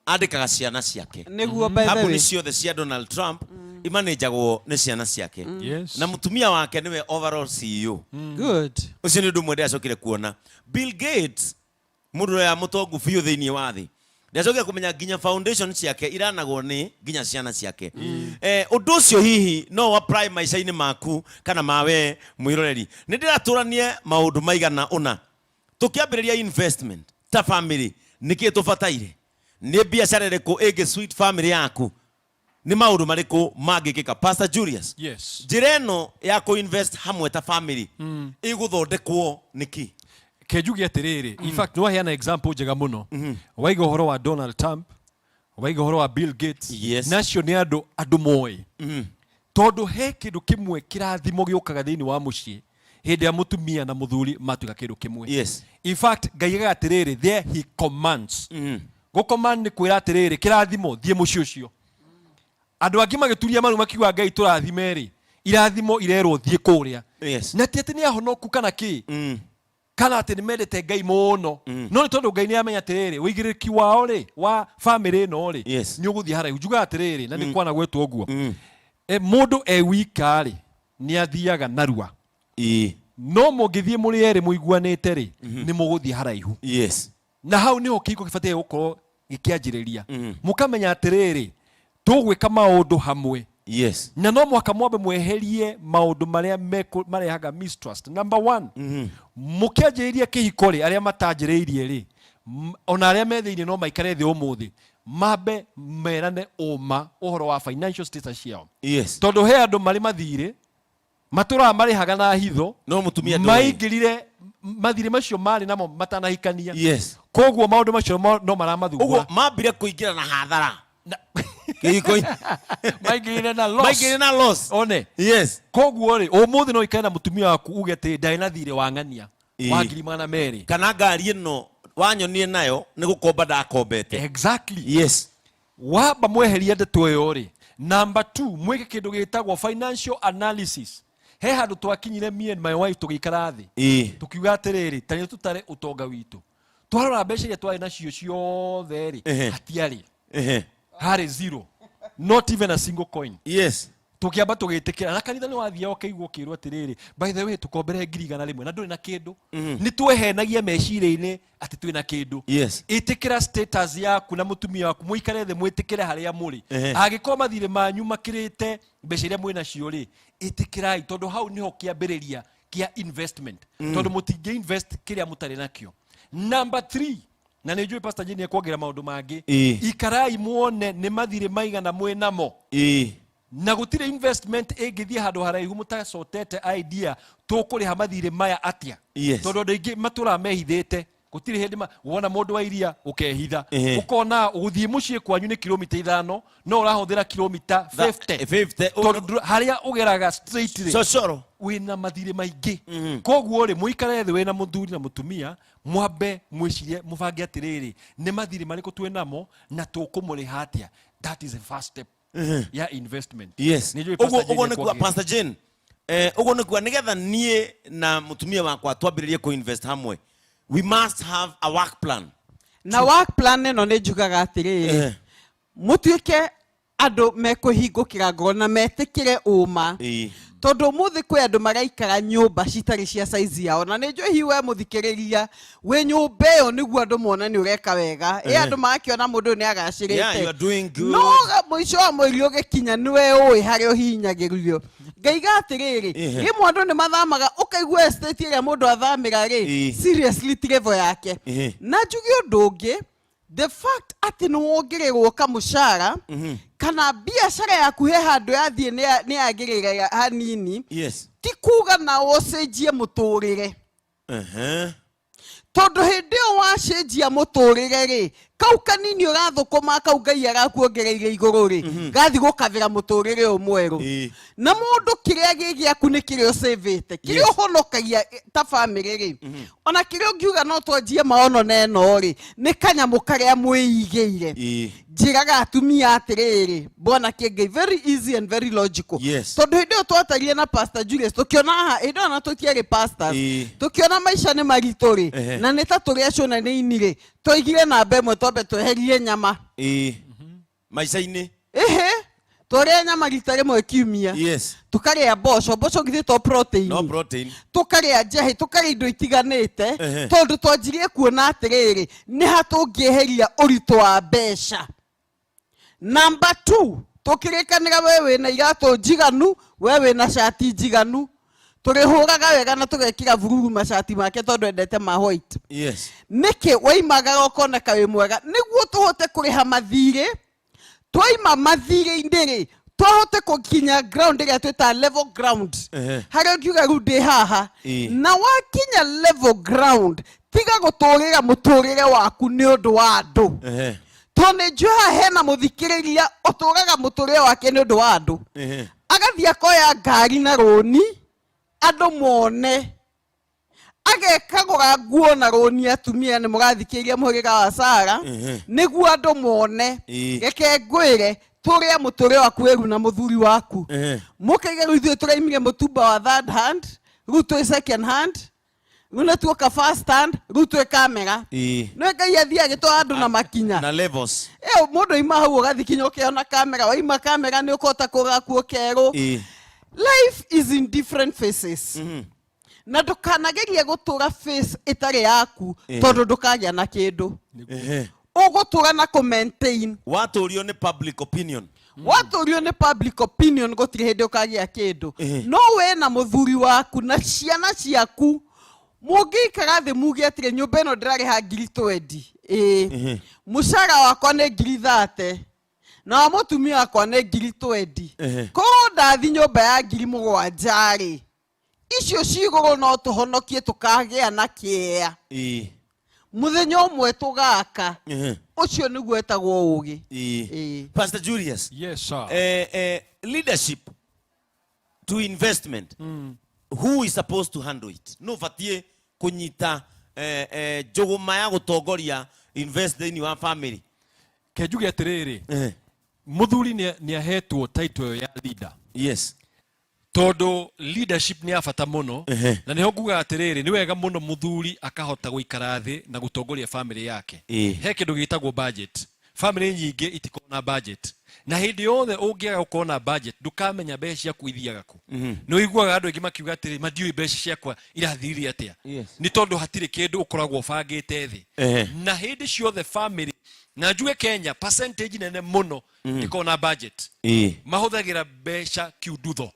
andĩkaga ciana ciake. Nĩguo, by the Kambuni way. ciothe cia Donald Trump imanĩnjagwo nĩ ciana ciake. Na mũtumia wake nĩwe overall CEO. Good. Ũcio nĩ ũndũ ũmwe ndĩracokire kuona. Bill Gates, mũndũ ũrĩa mũtongu biũ thĩinĩ wa thĩ, ndĩracokire kũmenya nginya foundation ciake iranagwo nĩ nginya ciana ciake. Ũndũ ũcio hihi no apply maica-inĩ maku kana mawe mwĩroreri. Nĩ ndĩratũranie maũndũ maigana ũna. Tũkĩambĩrĩria investment ta family, nĩkĩ tũbataire? Nĩ biacara ĩrĩkũ ĩngĩ suit family yaku? Nĩ maũndũ marĩkũ mangĩkĩka? Pastor Julius, njĩra ĩno ya kũ-invest hamwe ta family ĩgũthondekwo nĩkĩ? Ke njuge atĩrĩrĩ, in fact, nĩwaheana example njega mũno. Waiga ũhoro wa Donald Trump, waiga ũhoro wa Bill Gates. Na acio nĩ andũ moĩ. Tondũ he kĩndũ kĩmwe kĩrathimo gĩũkaga thĩinĩ wa mũciĩ hĩndĩ ya mũtumia na mũthuri matuĩka kĩndũ kĩmwe. In fact, Ngai augaga atĩrĩrĩ, there he commands. Gũ-command nĩ kwĩra atĩrĩrĩ, kĩrathimo thiĩ mũciĩ ũcio. Andũ angĩ magĩturia maru makiuga Ngai tũrathime rĩ, irathimo irerwo thiĩ kũrĩa. Na ti atĩ nĩ ahonoku kana kĩ, kana atĩ nĩ mendete Ngai mũno. No nĩ tondũ Ngai nĩ amenya atĩrĩrĩ, ũigĩrĩrĩki wao rĩ, wa famĩlĩ ĩno rĩ, nĩ ũgũthiĩ haraihu. Njugaga atĩrĩrĩ, na nĩ kwana gwetwo ũguo. Mũndũ e wika rĩ, nĩ athiaga narua. No mũngĩthiĩ mũrĩ erĩ mũiguanĩte rĩ, nĩ mũgũthiĩ haraihu. Na hau nĩho kĩhiko gĩbataire gũkorwo gĩkĩanjĩrĩria. Mũkamenya atĩrĩrĩ, tũgwĩka maũndũ hamwe. Na no mũhaka mwambe mweherie maũndũ marĩa marehaga mistrust. Number 1, mũkĩanjĩrĩria kĩhiko rĩ, arĩa matanjĩrĩirie rĩ, ona arĩa me thĩinĩ no maikare thĩ ũmũthĩ, mambe merane ũma ũhoro wa financial status ciao. Tondũ he andũ marĩ mathirĩ, matũraga marĩhaga na hitho, No mũtumia ndũĩ. maingĩrire mathirĩ macio marĩ namo matanahikania. Koguo maũndũ macio no maramathumbũra. Ũguo mambire kũingĩra na hathara. Kĩhiko-inĩ. Maingĩrire na loss. Maingĩrire na loss. One. Koguo rĩ, ũmũthĩ no ũikare na mũtumia waku uge atĩ ndarĩ na thirĩ wa ng'ania wa ngiri magana merĩ. Kana ngari ĩno wanyonire nayo nĩ gũkomba ndakombete. Wamba mweheria ndeto ĩyo rĩ, number 2, mwĩke kĩndũ gĩtagwo financial analysis. He handũ twakinyire me and my wife tũgĩikara thĩ. Tũkiuga atĩrĩrĩ, ta nĩ tũtare ũtonga witũ. Twarora mbeca iria twarĩ nacio ciothe rĩ, hatiarĩ. Harĩ zero. Not even a single coin. Tũkĩamba tũgĩtĩkĩra na kanitha nĩ wathiaga ũkĩigua ũkĩrwo atĩrĩrĩ, by the way, tũkombere 100,000 na ndũrĩ na kĩndũ. Nĩ twehenagia meciria-inĩ atĩ twĩna kĩndũ. Ĩtĩkĩra status yaku na mũtumia waku, mũikare thĩ mwĩtĩkĩre harĩa mũrĩ. Angĩkorwo mathirĩ manyu makĩrĩte mbeca iria mwĩ nacio rĩ, ĩtĩkĩrai, tondũ hau nĩho kĩambĩrĩria kĩa investment, tondũ mũtingĩ invest kĩrĩa mũtarĩ nakĩo. Number 3, na nĩ njũĩ Pastor Jane ekuongerera maũndũ mangĩ. Ikarai muone nĩ mathirĩ maigana mwĩ namo. Na gũtirĩ investment ĩngĩthiĩ handũ haraihu mũtacotete idea tũkũrĩha mathirĩ maya atĩa. Tondũ andũ aingĩ matũraga mehithĩte, gũtirĩ hĩndĩ wona mũndũ wa iria ũkehitha. Ũkona gũthiĩ mũciĩ kwanyu nĩ kilomita 5, no ũrahũthĩra kilomita 50. 50. Tondũ harĩa ũgeraga straight rĩ, Cocoro. Wĩna mathirĩ maingĩ. Koguo rĩ, mũikare thĩ wĩna mũthuri na mũtumia, mwambe mwĩcirie, mũbange atĩrĩrĩ, nĩ mathirĩ marĩkũ twĩ namo na tũkũmũrĩha atĩa. That is the first step ya investment. Nĩ njũĩ Ũguo Pastor ũguo Jane nĩ kuga ekuongerera. Pastor Jane, ũguo nĩ kuga nĩgetha niĩ na mũtumia wakwa twambĩrĩrie kũ-invest hamwe, we must have a work plan. Na work plan ĩno nĩ njugaga atĩrĩrĩ, mũtuĩke andũ mekũhingũkĩra ngoro na metĩkĩre ũma. Tondũ ũmũthĩ kwĩ andũ maraikara nyũmba citarĩ cia size yao, na nĩ njũĩ hihi we mũthikĩrĩria wĩ nyũmba ĩyo nĩguo andũ mone nĩ ũreka wega. Ĩ andũ magakĩona mũndũ ũyũ nĩ agacĩrĩte. Yeah, you are doing good. No mũico wa mweri ũgĩkinya nĩwe ũĩ harĩa ũhihinyagĩrĩrio. Ngaiga atĩrĩrĩ, rĩmwe andũ nĩ mathamaga, ũkaigua estate ĩrĩa mũndũ athamĩra rĩ, seriously ti level yake. Na njuge ũndũ ũngĩ, the fact atĩ nĩ wongererwo kamũcara kana biacara yaku he handũ yathiĩ nĩ yagĩrĩra hanini, ti kuga na ũcenjie mũtũrĩre. Tondũ hĩndĩ ĩyo wacenjia mũtũrĩre rĩ, kau kanini ũrathũkũma kau Ngai arakuongereire igũrũ rĩ, gathi gũkabĩra mũtũrĩre ũyũ mwerũ. Na mũndũ kĩrĩa gĩ gĩaku nĩ kĩrĩa ũcĩvĩte, kĩrĩa ũhonokagia ta bamĩrĩ rĩ, ona kĩrĩa ũngiuga no twanjie maono na ĩno rĩ, nĩ kanyamũ karĩa mwĩigĩire. Njĩraga atumia atĩrĩrĩ, Bwana Kĩengei, very easy and very logical. Tondũ hĩndĩ ĩyo twatarie na Pastor Julius, tũkĩona haha, hĩndĩ ĩyo na tũtiarĩ pastors, tũkĩona maica nĩ maritũ rĩ, na nĩ ta tũrĩ acũna nĩ ini rĩ, twaigire namba ĩmwe twambe tweherie nyama. Maica-inĩ. Ĩhĩ, twarĩa nyama rita rĩmwe kiumia. Tũkarĩa mboco, mboco githĩ to protein. No protein. Tũkarĩa njahĩ, tũkarĩa indo itiganĩte, tondũ twanjirie kuona atĩrĩrĩ, nĩ ha tũngĩeheria ũritũ wa mbeca. Number 2, tũkĩrĩkanĩra we wĩna iratũ njiganu, we wĩna cati njiganu. Tũrĩhũraga wega na tũgekĩra bururu macati make tondũ endete ma white. Nĩkĩ waimagaga ũkoneka wĩ mwega? Nĩguo tũhote kũrĩha mathirĩ. Twaima mathirĩ-inĩ rĩ, twahote gũkinya ground ĩrĩa twĩtaga level ground. Harĩa ũngiuga rĩu ndĩ haha. Na wakinya level ground, tiga gũtũrĩra mũtũrĩre waku nĩ ũndũ wa andũ. Tondũ nĩ njũĩ haha hena mũthikĩrĩria ũtũraga mũtũrĩre wake nĩ ũndũ wa andũ. Agathiĩ akoya ngari na rũni, andũ mone. Agekagũra nguo na rũni, atumia nĩ mũrathikĩrĩria mũhĩrĩga wa Sara, nĩguo andũ mone. Reke ngwĩre, tũrĩa mũtũrĩre waku wĩru na mũthuri waku. Mũkaiga rĩu ithuĩ tũraimire mũtumba wa third hand, rĩu twĩ second hand, rĩu nĩ tuoka first hand, rĩu twĩ kamera. Nĩ Ngai athiĩ agĩtwara andũ na makinya. Na levels. Mũndũ aima hau ũgathiĩ kinya ũkĩona kamera, waima kamera nĩ ũkũhota kũgũra kuo kerũ. Life is in different faces. Na ndũkanagerie gũtũra face ĩtarĩ yaku, tondũ ndũkagĩa na kĩndũ. Ũgũtũra na kũ maintain. Watũrio nĩ public opinion. Watũrio nĩ public opinion, gũtirĩ hĩndĩ ũkagĩa kĩndũ. No we na mũthuri waku na ciana ciaku mũngĩikara thĩ muge atĩrĩ, nyũmba ĩno ndĩrarĩha ngiri twendi. Mũcara wakwa nĩ ngiri thate. Na wa mũtumia wakwa nĩ ngiri twendi. Korwo ndathi nyũmba ya ngiri mũgwanja rĩ, icio cigũrũ no tũhonokie tũkagĩa na kĩea. Mũthenya ũmwe tũgaka. Ũcio nĩguo etagwo ũgĩ. Pastor Julius. Yes, sir. Leadership to investment. Who is supposed to handle it? No batie kunyita njũgũma ya gũtongoria invest thĩinĩ wa family. Ke njuge atĩrĩrĩ, mũthuri nĩ ahetwo title ĩyo ya leader. Tondũ leadership nĩ ya bata mũno. Na nĩho ngugaga atĩrĩrĩ, nĩ wega mũno mũthuri akahota gũikara thĩ na gũtongoria family yake. He kĩndũ gĩtagwo budget. Family nyingĩ itikoragwo na budget. Na hĩndĩ yothe ũngĩaga gũkorwo na budget, ndũkamenya mbeca ciaku ithiaga kũ. Nĩ ũiguaga andũ aingĩ makiuga atĩrĩ, matiũĩ mbeca ciakwa irathirire atĩa. Nĩ tondũ hatirĩ kĩndũ ũkoragwo ũbangĩte thĩ. Na hĩndĩ ciothe family, na njuge Kenya percentage nene mũno ndĩkoragwo na budget. Mahũthagĩra mbeca kiundutho.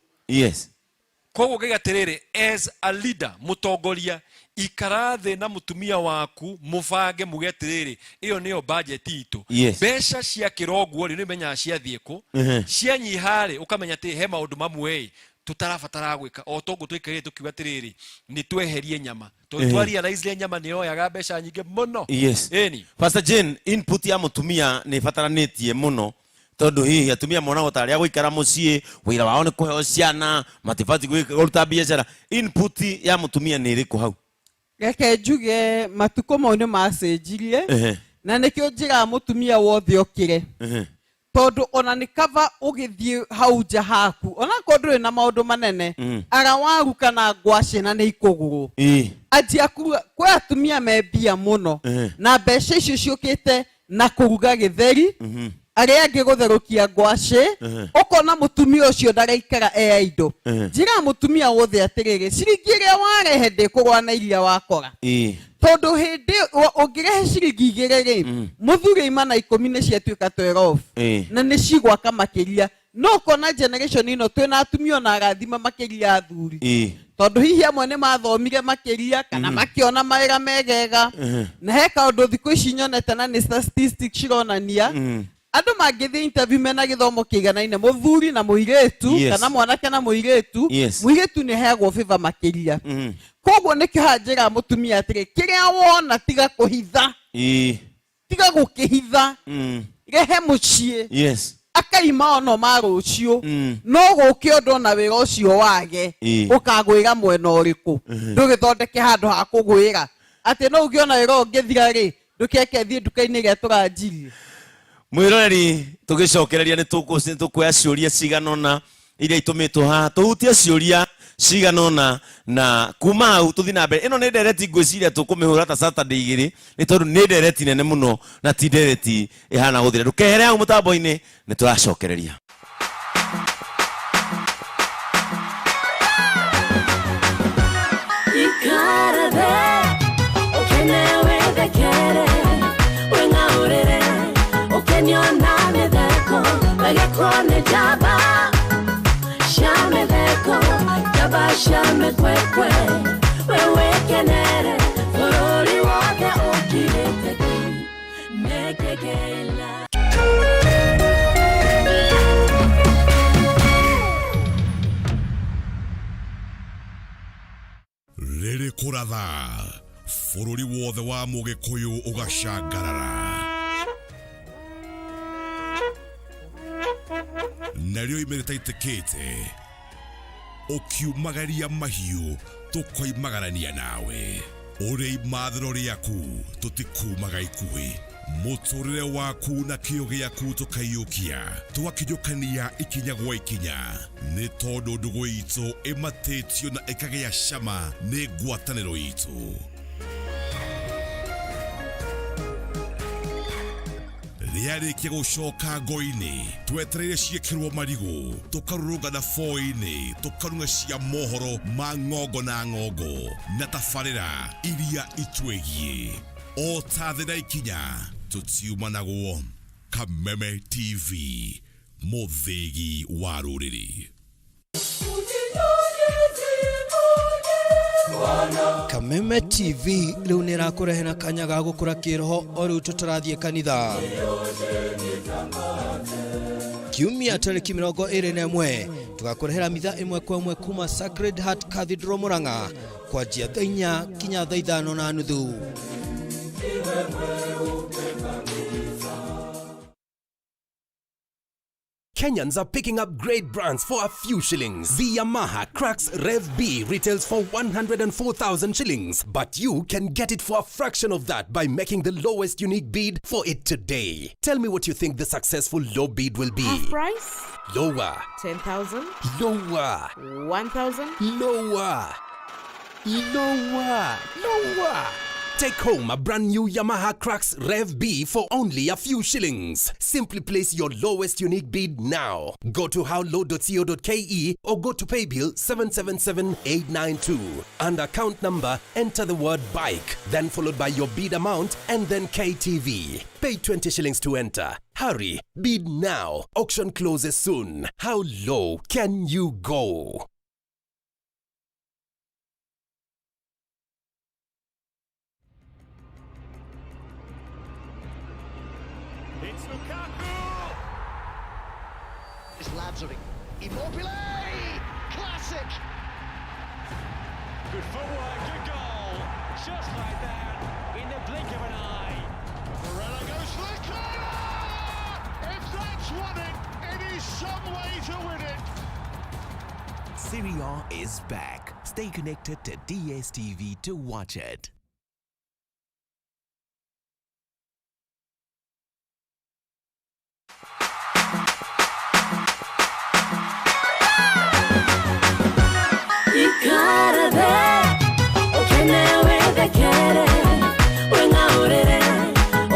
Koguo ngaiga atĩrĩrĩ, as a leader, mũtongoria, ikara thĩ na mũtumia waku, mũbange, muge atĩrĩrĩ, ĩyo nĩyo budget itũ. Mbeca cia kĩronguo rĩ, nĩ ũmenyaga ciathiĩ kũ. Cianyiha rĩ, ũkamenya atĩ he maũndũ mamwe ĩ tũtarabatara gwĩka. O toguo tũikarire tũkiuga atĩrĩrĩ, nĩ tweherie nyama, tondũ twa realize nyama nĩ yoyaga mbeca nyingĩ mũno. Ĩni. Pastor Jane, input ya mũtumia nĩ ĩbataranĩtie mũno, tondũ hihi atumia monagwo tarĩ a gũikara mũciĩ, wĩra wao nĩ kũheo ciana, matibatiĩ kũruta biacara. Input ya mũtumia nĩ ĩrĩkũ hau? Reke njuge matukũ mau nĩ macenjirie. Na nĩkĩo njĩraga mũtumia wothe okĩre, tondũ ona nĩ kaba ũgĩthiĩ hau nja haku, onakorwo ndũrĩ na maũndũ manene, ara waru kana ngwacĩ na nĩ ikũgũrwo. Anjia kũruga. Kwĩ atumia me mbia mũno, na mbeca icio ciũkĩte na kũruga gĩtheri, arĩa angĩ gũtherũkia ngwacĩ. Ũkona mũtumia ũcio ndaraikara e indo. Njĩraga mũtumia wothe atĩrĩrĩ, ciringi ĩrĩa warehe ndĩkũgwa na iria wakora, tondũ hĩndĩ ũngĩrehe ciringi 2 rĩ, mũthuri aima na 10 nĩ ciatuĩka 12, na nĩ cigwaka makĩria. No ũkona generation ĩno twĩna atumia ona arathima makĩria athuri, tondũ hihi amwe nĩ mathomire makĩria kana makĩona mawĩra megega. Na he kaũndũ thikũ ici nyonete, na nĩ statistics cironania, andũ mangĩthiĩ interview mena gĩthomo kĩiganaine, mũthuri na mũirĩtu, kana mwanake na mũirĩtu, mũirĩtu nĩ aheagwo favor makĩria. Koguo nĩkĩo haha njĩraga mũtumia atĩrĩ, kĩrĩa wona tiga kũhitha, tiga gũkĩhitha, rehe mũciĩ. Akaima ono ma rũciũ, no gũke ũndũ ona wĩra ũcio wage, ũkagwĩra mwena ũrĩkũ, ndũgĩthondeke handũ ha kũgwĩra atĩ no uge ona wĩra ũngĩthira rĩ, ndũkeke thiĩ nduka-inĩ ĩrĩa tũranjirie. Mwĩroreri, tũgĩcokereria nĩ tũkuoya ciũria cigana ũna iria itũmĩtwo haha, tũhutie ciũria cigana ũna, na kuma hau tũthiĩ na mbere. Ĩno nĩ ndereti ngwĩciria tũkũmĩhũra ta Saturday 2, nĩ tondũ nĩ ndereti nene mũno na ti ndereti ĩhana gũthira. Ndũkehere hau mũtambo-inĩ, nĩ tũracokereria. Ikara thĩ, ũkene wĩthekere, wĩng'aũrĩre, ũkenio na mĩtheko, wegekwo nĩ njamba cia mĩtheko, njamba cia mĩkwekwe, we wĩkenere, bũrũri wothe ũkirĩte ki, nĩkĩkĩila. Rĩrĩ kũratha bũrũri wothe wa mũgĩkũyũ ũgacangarara, narĩo ime rĩtaitĩkĩte ũkiumagaria mahiũ, tũkoimagarania nawe ũrĩ imathĩro rĩaku, tũtikumaga ikuhĩ mũtũrĩre waku na kĩo gĩaku, tũkaiyũkia tũgakinyũkania ikinya gwa ikinya, nĩ tondũ ndũgũ itũ ĩmatĩtio na ĩkagĩa cama nĩ ngwatanĩro itũ. Rĩarĩkia gũcoka ngo-inĩ, twetereire ciĩkĩrwo marigũ, tũkarũrũngana boi-inĩ, tũkarung'a cia mohoro ma ng'ongo na ng'ongo na tabarĩra iria itwĩgiĩ o ta thĩ na ikinya, tũtiumanagwo. Kameme TV, mũthĩgi wa rũrĩrĩ. Kameme TV rĩu nĩ ĩrakũrehera kanya ga gũkũra kĩroho o rĩu tũtarathiĩ kanitha. Kiumia tarĩki 21 tũgakũrehera mitha ĩmwe kwa ĩmwe kuma Sacred Heart Cathedral Murang'a, kwanjia thaa 4 kinya thaa 5:30. Kenyans are picking up great brands for a few shillings. The Yamaha Crux Rev B retails for 104,000 shillings, but you can get it for a fraction of that by making the lowest unique bid for it today. Tell me what you think the successful low bid will be. Half price? Lower. 10,000? Lower. 1,000? Lower. Lower. Lower. Take home a brand new Yamaha Crux Rev B for only a few shillings. Simply place your lowest unique bid now. Go to howlow.co.ke or go to paybill 777892. Under account number, enter the word bike, then followed by your bid amount and then KTV. Pay 20 shillings to enter. Hurry, bid now. Auction closes soon. How low can you go? It's Lukaku! It's Lazari. Immobile! Classic! Good footwork, good goal. Just like that, in the blink of an eye. Barella goes for the corner! If that's won it, it is some way to win it. Serie A is back. Stay connected to DSTV to watch it. Ikara thĩ ũkene wĩthekere wĩng'aũrĩre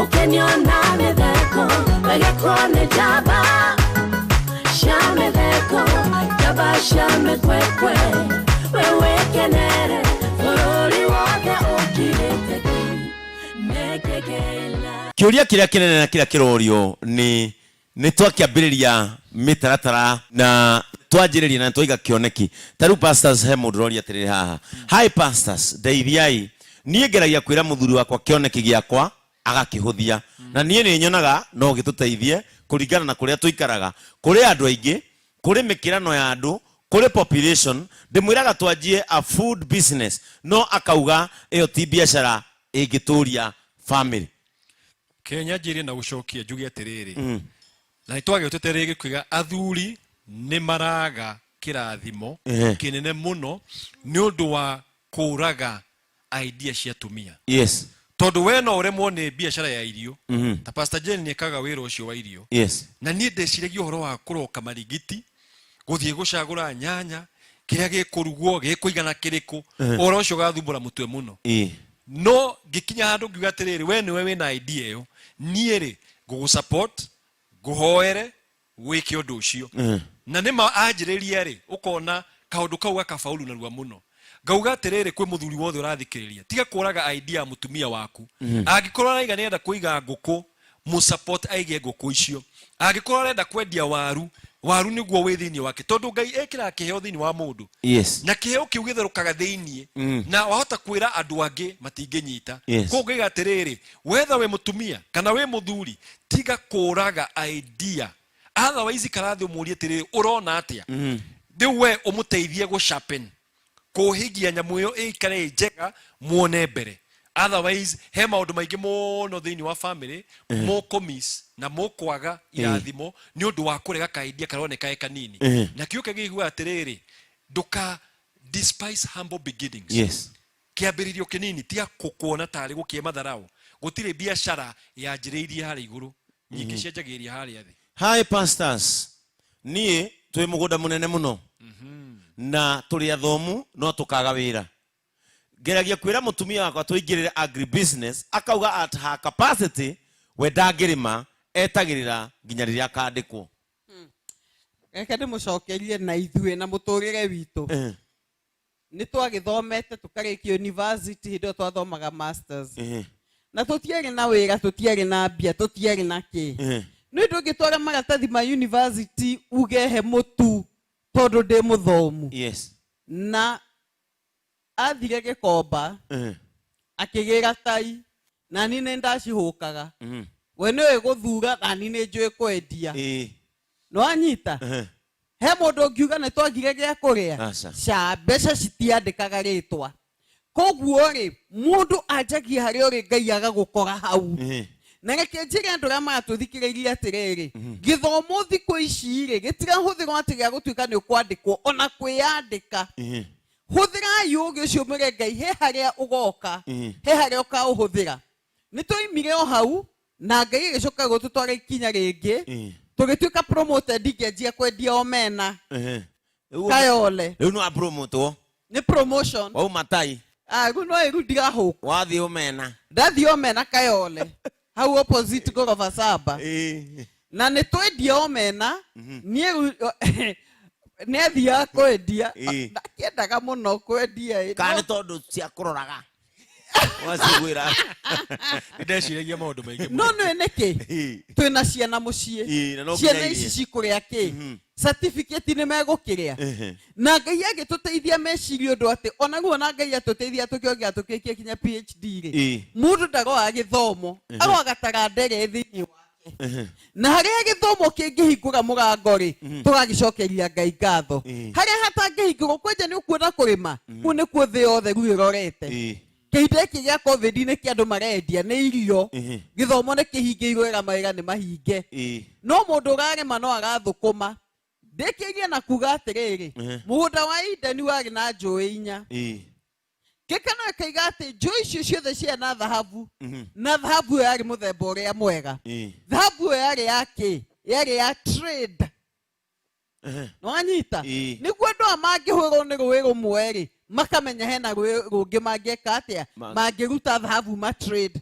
ũkenio na mĩtheko wegekwo nĩ njamba cia mĩtheko njamba cia mĩkwekwe we wĩkenere bũrũri wothe ũkirĩte ki nĩkĩkĩila. Kĩũria kĩrĩa kĩnene na kĩrĩa kĩrorio nĩ twakĩambĩrĩria mĩtaratara na twanjĩrĩria na twaiga kĩoneki. Ta rĩu pastors, he mũndũ ũroria atĩrĩrĩ haha: "Hi pastors, ndeithiai. Niĩ ngeragia kwĩra mũthuri wakwa kĩoneki gĩakwa, agakĩhũthia, na niĩ nĩ nyonaga no gĩtũteithie kũringana na kũrĩa tũikaraga. Kũrĩ andũ aingĩ, kũrĩ mĩkĩrano ya andũ, kũrĩ population. Ndĩmwĩraga twanjie a food business, no akauga ĩyo ti biacara ĩngĩtũria family." Kenya njĩrie na gũcokia njuge atĩrĩrĩ, na nĩ twagĩtĩte rĩngĩ kuiga athuri nĩ maraga kĩrathimo kĩnene mũno nĩ ũndũ wa kũraga idea cia atumia. Tondũ we no ũremwo nĩ biacara ya irio, ta Pastor Jane nĩ ekaga wĩra ũcio wa irio, na niĩ ndeciragia ũhoro wa kũroka marigiti, gũthiĩ gũcagũra nyanya, kĩrĩa gĩkũrugwo gĩkũigana kĩrĩkũ. Ũhoro ũcio ũgathumbũra mũtwe mũno. No ngĩkinya handũ ngiuga atĩrĩrĩ, we nĩwe wĩna idea ĩyo, niĩ rĩ ngũgũ support, ngũhoere wĩke ũndũ ũcio. Na nĩma anjĩrĩria rĩ, ũkona kaũndũ kau gakabaulu narua mũno. Ngauga atĩrĩrĩ, kwĩ mũthuri wothe ũrathikĩrĩria, tiga kũraga idea ya mũtumia waku. Angĩkorwo araiga nĩenda kũiga ngũkũ, mũsupport aige ngũkũ icio. Angĩkorwo arenda kwendia waru, waru nĩguo wĩ thĩinĩ wake, tondũ Ngai ekĩraga kĩheo thĩinĩ wa mũndũ, na kĩheo kĩu gĩtherũkaga thĩinĩ, na wahota kwĩra andũ angĩ matingĩnyita. Koguo ngaiga atĩrĩrĩ, wetha wĩ mũtumia kana wĩ mũthuri, tiga kũraga idea. Otherwise karathi ũmũrie atĩrĩrĩ, ũrona atĩa? Rĩu we ũmũteithie gũ sharpen, kũhigia nyamũ ĩyo ĩikare ĩ njega, muone mbere. Otherwise he maũndũ maingĩ mũno thĩinĩ wa family mũkũmiss na mũkwaga irathimo nĩ ũndũ wa kũrega kaidea karoneka ge kanini. Na kĩo kĩgĩigua atĩrĩrĩ, ndũka despise humble beginnings. Kĩambĩrĩrio kĩnini, tiga kuona tarĩ gũkĩe matharau. Gũtirĩ biacara yanjĩrĩirie harĩa igũrũ, nyingĩ cianjagĩrĩria harĩa thĩ. Hi pastors, niĩ twĩ mũgũnda mũnene mũno na tũrĩ athomu no tũkaga wĩra. Ngeragia kwĩra mũtumia wakwa tũingĩrĩre agribusiness, akauga at her capacity we ndangĩrĩma, etagĩrĩra nginya rĩrĩa akandĩkwo. Reke ndĩmũcokerie na ithuĩ na mũtũrĩre witũ. Nĩ twagĩthomete tũkarĩkia university, hĩndĩ ĩyo twathomaga masters, na tũtiarĩ na wĩra, tũtiarĩ na mbia, tũtiarĩ na kĩ. Nĩ ũndũ ũngĩtwara maratathi ma university uge he mũtu tondũ ndĩ mũthomu. Na athire Gĩkomba, akĩgĩra tai, na niĩ nĩ ndacihũkaga. We nĩũĩ gũthura na niĩ nĩ njũĩ kwendia. Nĩwanyita? He mũndũ ũngiuga nĩ twagire gĩa kũrĩa? Aca. Ca mbeca citiandĩkaga rĩtwa. Koguo rĩ, mũndũ anjagia harĩa ũrĩ, Ngai agagũkora hau. Na reke njĩre andũ arĩa maratũthikĩrĩria atĩrĩrĩ, gĩthomo thikũ ici rĩ, gĩtirahũthĩrwo atĩ gĩa gũtuĩka nĩ ũkwandĩkwo, ona kwĩyandĩka. Hũthĩrai ũgĩ ũcio, mwĩre Ngai he harĩa ũgoka, he harĩa ũkaũhũthĩra. Nĩ twaimire o hau na Ngai agĩcoka gũtũtwara ikinya rĩngĩ, tũgĩtuĩka promoted, ngĩanjia kwendia omena. Kayole. Rĩu nĩ wapromotwo. Nĩ promotion. Wauma tai. Ah, rĩu no ĩru ndigahũkwo. Wathiĩ omena. Ndathiĩ omena Kayole hau opposite goroba saba. Na nĩ twendia omena niĩ rĩu nĩ athiaga kwendia. Ndakĩendaga mũno kwendia ĩ, Kana nĩ tondũ ciakũroraga wacigwĩra. Ndeciragia maũndũ maingĩ. No nĩ nĩkĩ twĩna ciana mũciĩ? Ĩ, na no nginya Ciana irie. ici cikũrĩa kĩ? Certificate nĩ megũkĩrĩa. Na Ngai agĩtũteithia meciria ũndũ atĩ ona guo, na Ngai atũteithia tũkĩongera tũkĩkia kinya PhD rĩ, mũndũ ndaroa gĩthomo, aroaga tarandere thĩinĩ wake, na harĩa gĩthomo kĩngĩhingũra mũrango rĩ, tũgagĩcokeria Ngai ngatho. Harĩa hatangĩhingũrwo, kwanja nĩ ũkuona kũrĩma kũu nĩkuo thĩ yothe rĩu ĩrorete. Kĩhinda gĩkĩ gĩa COVID nĩ kĩ andũ marendia nĩ irio. Gĩthomo nĩ kĩhingĩirwo wega, mawĩra nĩ mahinge, no mũndũ ũrarĩma no arathũkũma. Ndĩkĩrie na kuga atĩrĩrĩ, mũgũnda wa Ideni warĩ na njũĩ 4. Gĩkeno ĩkaiga atĩ njũĩ icio ciothe ciarĩ na thahabu, na thahabu ĩyo yarĩ mũthemba ũrĩa mwega. Thahabu ĩyo yarĩ ya kĩ? Yarĩ ya trade. Nĩwanyita? Nĩguo andũ aya mangĩhũrwo nĩ rũĩ rũmwe rĩ, makamenya hena rũĩ rũngĩ mangĩka atĩa, mangĩruta thahabu ma trade.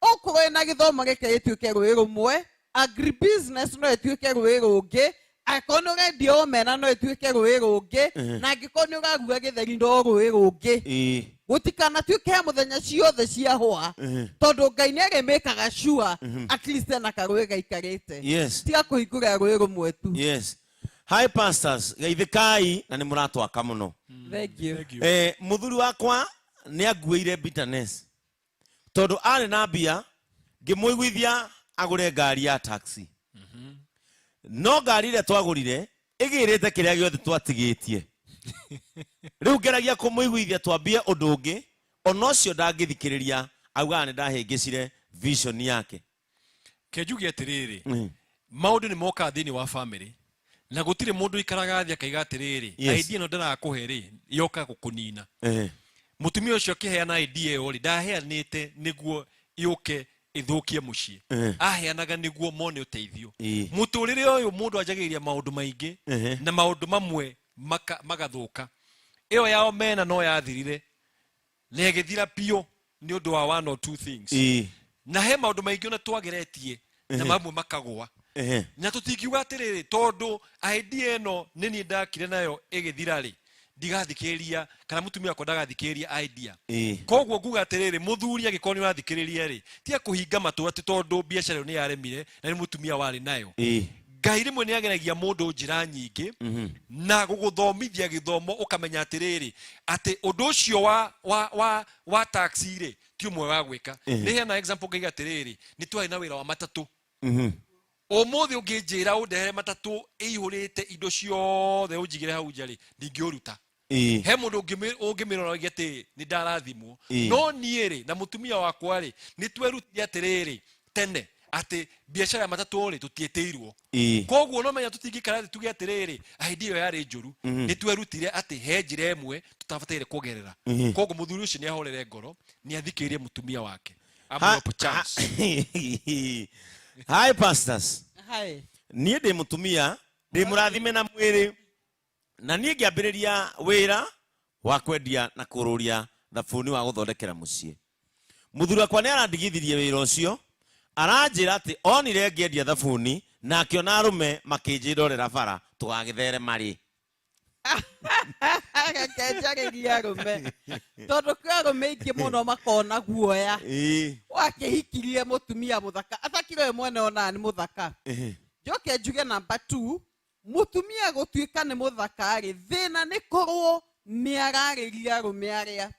Okorwo ĩna gĩthomo, gĩke gĩtuĩke rũĩ rũmwe, agribusiness no ĩtuĩke rũĩ rũngĩ, angĩkorwo nĩ ũrendia omena no ĩtuĩke rũĩ rũngĩ, na angĩkorwo nĩ ũraruga gĩtheri no rũĩ rũngĩ. Gũtikanatuĩke he mũthenya ciothe ciahũa, tondũ Ngai nĩ arĩmĩkaga sure at least ena karũĩ gaikarĩte. Tiga kũhingũra rũĩ rũmwe tu. Yes. Hi pastors, geithĩkai na nĩ mũratwaka mũno. Thank you. Mũthuri wakwa nĩ anguĩire bitterness tondũ arĩ na mbia, ngĩmũiguithia agũre ngari ya taxi, no ngari ĩrĩa twagũrire ĩgĩrĩte kĩrĩa gĩothe twatigĩtie. Rĩu ngeragia kũmũiguithia twambie ũndũ ũngĩ, ona ũcio ndangĩthikĩrĩria, augaga nĩ ndahĩngĩcire vision yake. Ke njuge atĩrĩrĩ, maũndũ nĩ mokaga thĩinĩ wa family na gũtirĩ mũndũ ũikaraga thĩ akaiga atĩrĩrĩ, idea ĩno ndĩrakũhe rĩ, yoka gũkũnina. Mũtumia ũcio akĩheana idea ĩyo rĩ, ndaheanĩte nĩguo yũke ĩthũkie mũciĩ. Aheanaga nĩguo mone ũteithio. Mũtũrĩre ũyũ mũndũ anjagĩrĩria maũndũ maingĩ na maũndũ mamwe magathũka. Ĩyo ya omena no yathirire na ĩgĩthira biũ nĩ ũndũ wa one or two things. Na he maũndũ maingĩ ona twageretie na mamwe makagũa, na tũtingiuga atĩrĩrĩ, tondũ idea ĩno nĩ niĩ ndakire nayo ĩgĩthira rĩ, ndigathikĩrĩria, kana mũtumia wakwa ndagathikĩrĩria idea. Koguo nguga atĩrĩrĩ, mũthuri angĩkorwo nĩ ũrathikĩrĩria rĩ, tiga kũhinga matũ atĩ tondũ biacara ĩyo nĩ yaremire na nĩ mũtumia warĩ nayo. Ngai rĩmwe nĩ ageragia mũndũ njĩra nyingĩ na gũgũthomithia gĩthomo, ũkamenya atĩrĩrĩ, atĩ ũndũ ũcio wa taxi rĩ, ti ũmwe wa gwĩka. Nĩ heana example ngaiga atĩrĩrĩ, nĩ twarĩ na wĩra wa matatũ. Ũmũthĩ ũngĩnjĩra ũndehere matatũ ĩihũrĩte indo ciothe ũnjigĩre hau nja rĩ, ndingĩũruta. He mũndũ ũngĩmĩrora oige atĩ nĩ ndarathimwo. No niĩ rĩ, na mũtumia wakwa rĩ, nĩ twerutire atĩrĩrĩ tene atĩ biacara ya matatũ rĩ, tũtiĩtĩirwo. Koguo no menya tũtingĩikara thĩ tuge atĩrĩrĩ, idea ĩyo yarĩ njũru. Nĩ twerutire atĩ he njĩra ĩmwe tũtabataire kũgerera. Koguo mũthuri ũcio nĩ ahorere ngoro, nĩ athikĩrĩrie mũtumia wake. Amũhe chance. Hi pastors. Hi. Niĩ ndĩ mũtumia, ndĩ mũrathime na mwĩrĩ, na niĩ ngĩambĩrĩria wĩra wa kwendia na kũrũria thabuni wa gũthondekera mũciĩ. Mũthuri wakwa nĩ arandigithirie wĩra ũcio, aranjĩra atĩ onire ngĩendia thabuni na akĩona arũme makĩnjĩndorera bara tũgagĩtherema rĩ. Reke njarĩrie arũme, tondũ kwĩ arũme aingĩ mũno makona guoya. Wakĩhikirie mũtumia mũthaka atakire we mwene onaga nĩ mũthaka. Njoke njuge number 2, mũtumia gũtuĩka nĩ mũthaka rĩ, thĩna nĩ korwo nĩ ararĩria arũme arĩa,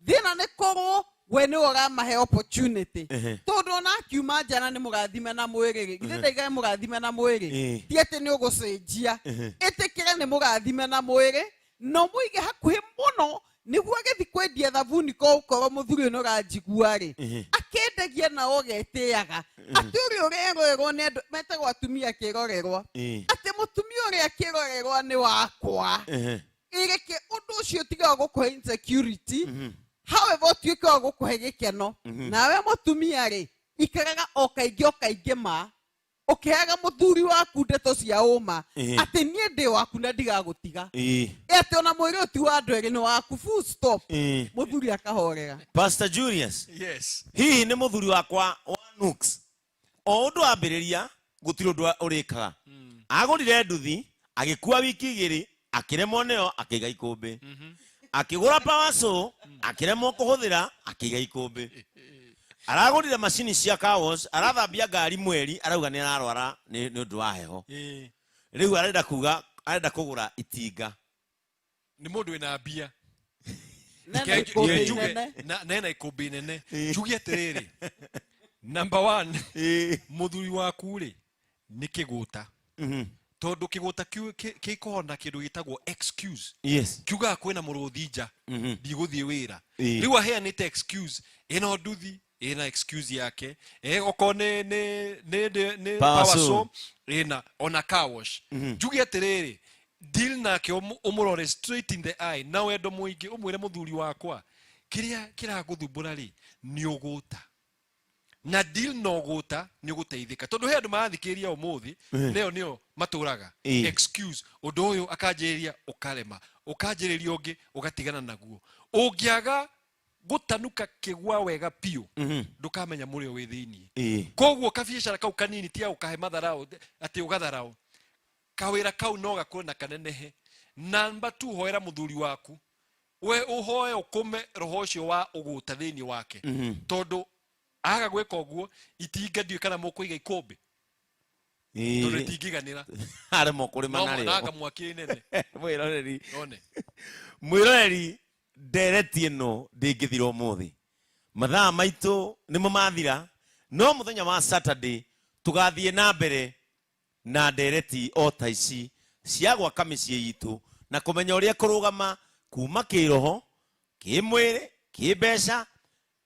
thĩna nĩ korwo we nĩwe ũramahe opportunity. Tondũ ona akiuma nja na nĩ mũrathime na mwĩrĩ rĩ, githĩ ndaiga nĩ mũrathime na mwĩrĩ? Ti atĩ nĩ ũgũcenjia. Ĩtĩkĩre nĩ mũrathime na mwĩrĩ na ũmũige hakuhĩ mũno nĩguo agĩthiĩ kwendia thabuni. Ko ũkorwo mũthuri ũyũ nĩ ũranjigua rĩ, akĩendagia na ũgetĩaga atĩ ũrĩa ũrerorerwo nĩ andũ metagwo atumia kĩrorerwa, atĩ mũtumia ũrĩa kĩrorerwa nĩ wakwa. Ĩreke ũndũ ũcio tiga wa gũkũhe insecurity, however ũtuĩke wa gũkũhe gĩkeno. Nawe mũtumia rĩ, ikaraga o kaingĩ o kaingĩ ma. Ũkĩheaga mũthuri waku ndeto cia ũma atĩ niĩ ndĩ waku na ndigagũtiga. Ĩ atĩ ona mwĩrĩ ũyũ ti wa andũ erĩ, nĩ waku, full stop. Mũthuri akahorera. Pastor Julius. Yes. Hihi nĩ mũthuri wakwa wa Nux o ũndũ ambĩrĩria gũtirĩ ũndũ ũrĩkaga. Agũrire nduthi, agĩkua wiki 2, akĩremwo nĩyo, akĩiga ikũmbĩ. Akĩgũra power saw, akĩremwo kũhũthĩra, akĩiga ikũmbĩ. Aragũrire macini cia car wash, arathambia ngari mweri, arauga nĩ ararwara nĩ ũndũ wa heho. Rĩu arenda kuga arenda kũgũra itinga. Nĩ mũndũ wĩna mbia. Nena Reke ikũmbĩ njuge- njuge- inene. Na ena ikũmbĩ inene. Njuge atĩrĩrĩ, number one, mũthuri waku rĩ nĩ kĩgũta, tondũ kĩgũta kĩkoragwo na kĩndũ gĩtagwo excuse. Kiugaga kwĩna mũrũthi nja, ndigũthiĩ wĩra. Rĩu aheanĩte excuse ĩno, nduthi ĩna excuse yake, okorwo nĩ Power power saw. saw ĩna ona car wash. Njuge atĩrĩrĩ, deal nake, ũmũrore straight in the eye na wendo mũingĩ, ũmwĩre, mũthuri wakwa, kĩrĩa kĩragũthumbũra rĩ nĩ ũgũta, na deal na ũgũta nĩ ũgũteithĩka, tondũ he andũ marathikĩrĩria ũmũthĩ nĩo nĩo matũraga excuse, ũndũ ũyũ akanjĩrĩria ũkarema, ũkanjĩrĩria ũngĩ ũgatigana naguo. Ũngĩaga gũtanuka kĩgwa wega biũ, ndũkamenya mũrĩo wĩ thĩiniĩ. Koguo kabiacara kau kanini tiga gũkahe matharau, atĩ ũgatharau kawĩra kau no gakũre na kanenehe. Namba tu, hoera mũthuri waku, we ũhoe ũkũme roho ũcio wa ũgũta thĩinĩ wake, tondũ aga gwĩka ũguo, itinga ndiũĩ kana mũkũiga ikũmbĩ, tondũ itingĩiganĩra. Aremwo kũrĩma No narĩo. nanga mwaki nene. Mwĩroreri. One. Mwĩroreri, ndereti ĩno ndĩngĩthira ũmũthĩ, mathaa maitũ nĩmo mathira, no mũthenya wa Saturday tũgathiĩ na mbere na ndereti o ta ici cia gwaka mĩciĩ itũ na kũmenya ũrĩa kũrũgama kuma kĩroho, kĩmwĩrĩ, kĩmbeca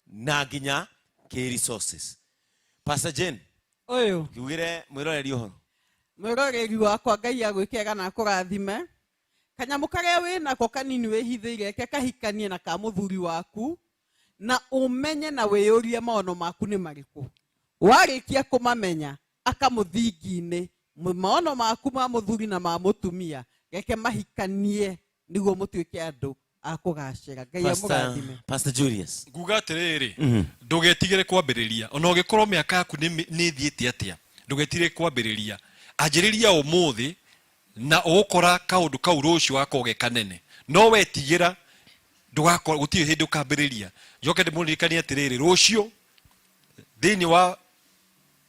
na nginya kĩ resources. Pastor Jane, Ũyũ. kiugĩre mwĩroreri ũhoro. Mwĩroreri wakwa, Ngai agwĩkega na akũrathime. Kanyamũ karĩa wĩ nako kanini wĩhithĩire ke kahikanie na ka mũthuri waku, na ũmenye na wĩyũrie maono maku nĩ marĩkũ. Warĩkia kũmamenya, aka mũthingi-inĩ maono maku ma mũthuri na ma mũtumia, reke mahikanie nĩguo mũtuĩke andũ a kũgacĩra. Ngai amũrathime. Pastor Julius. Nguga atĩrĩrĩ, ndũgetigĩre kwambĩrĩria, ona ũgĩkorwo mĩaka yaku nĩ ĩthiĩte atĩa, ndũgetigĩre kwambĩrĩria. Anjĩrĩria ũmũthĩ na ũgũkora kaũndũ kau rũciũ gakorwo ge kanene. No wetigĩra, ndũgakorwo, gũtirĩ hĩndĩ ũkambĩrĩria. Njoke ndĩmũririkanie atĩrĩrĩ, rũciũ thĩinĩ wa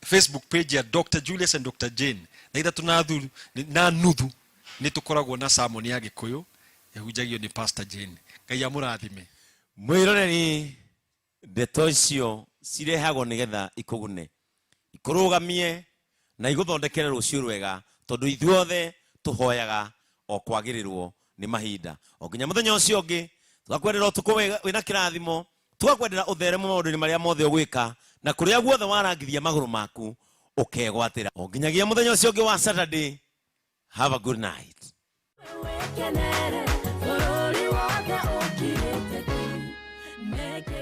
Facebook page ya Dr. Julius and Dr. Jane na 3 na nuthu nĩ tũkoragwo na sermon ya Gĩkũyũ ĩhunjagio nĩ Pastor Jane. Ngai amũrathime. Mwĩroreri, ndeto icio cirehagwo nĩgetha ikũgune, ikũrũgamie na igũthondekere rũciũ rwega, tondũ ithuothe tũhoyaga o kwagĩrĩrwo nĩ mahinda. O nginya mũthenya ũcio ũngĩ, tũgakwendera ũtukũ wĩna kĩrathimo, tũgakwendera ũtheremo maũndũ-inĩ marĩa mothe ũgwĩka na kũrĩa guothe warangithia magũrũ maku ũkegwatĩra. O nginyagia mũthenya ũcio ũngĩ wa Saturday, have a good night. Wekenere, bũrũri wothe ũkirĩte ki. Nĩkĩ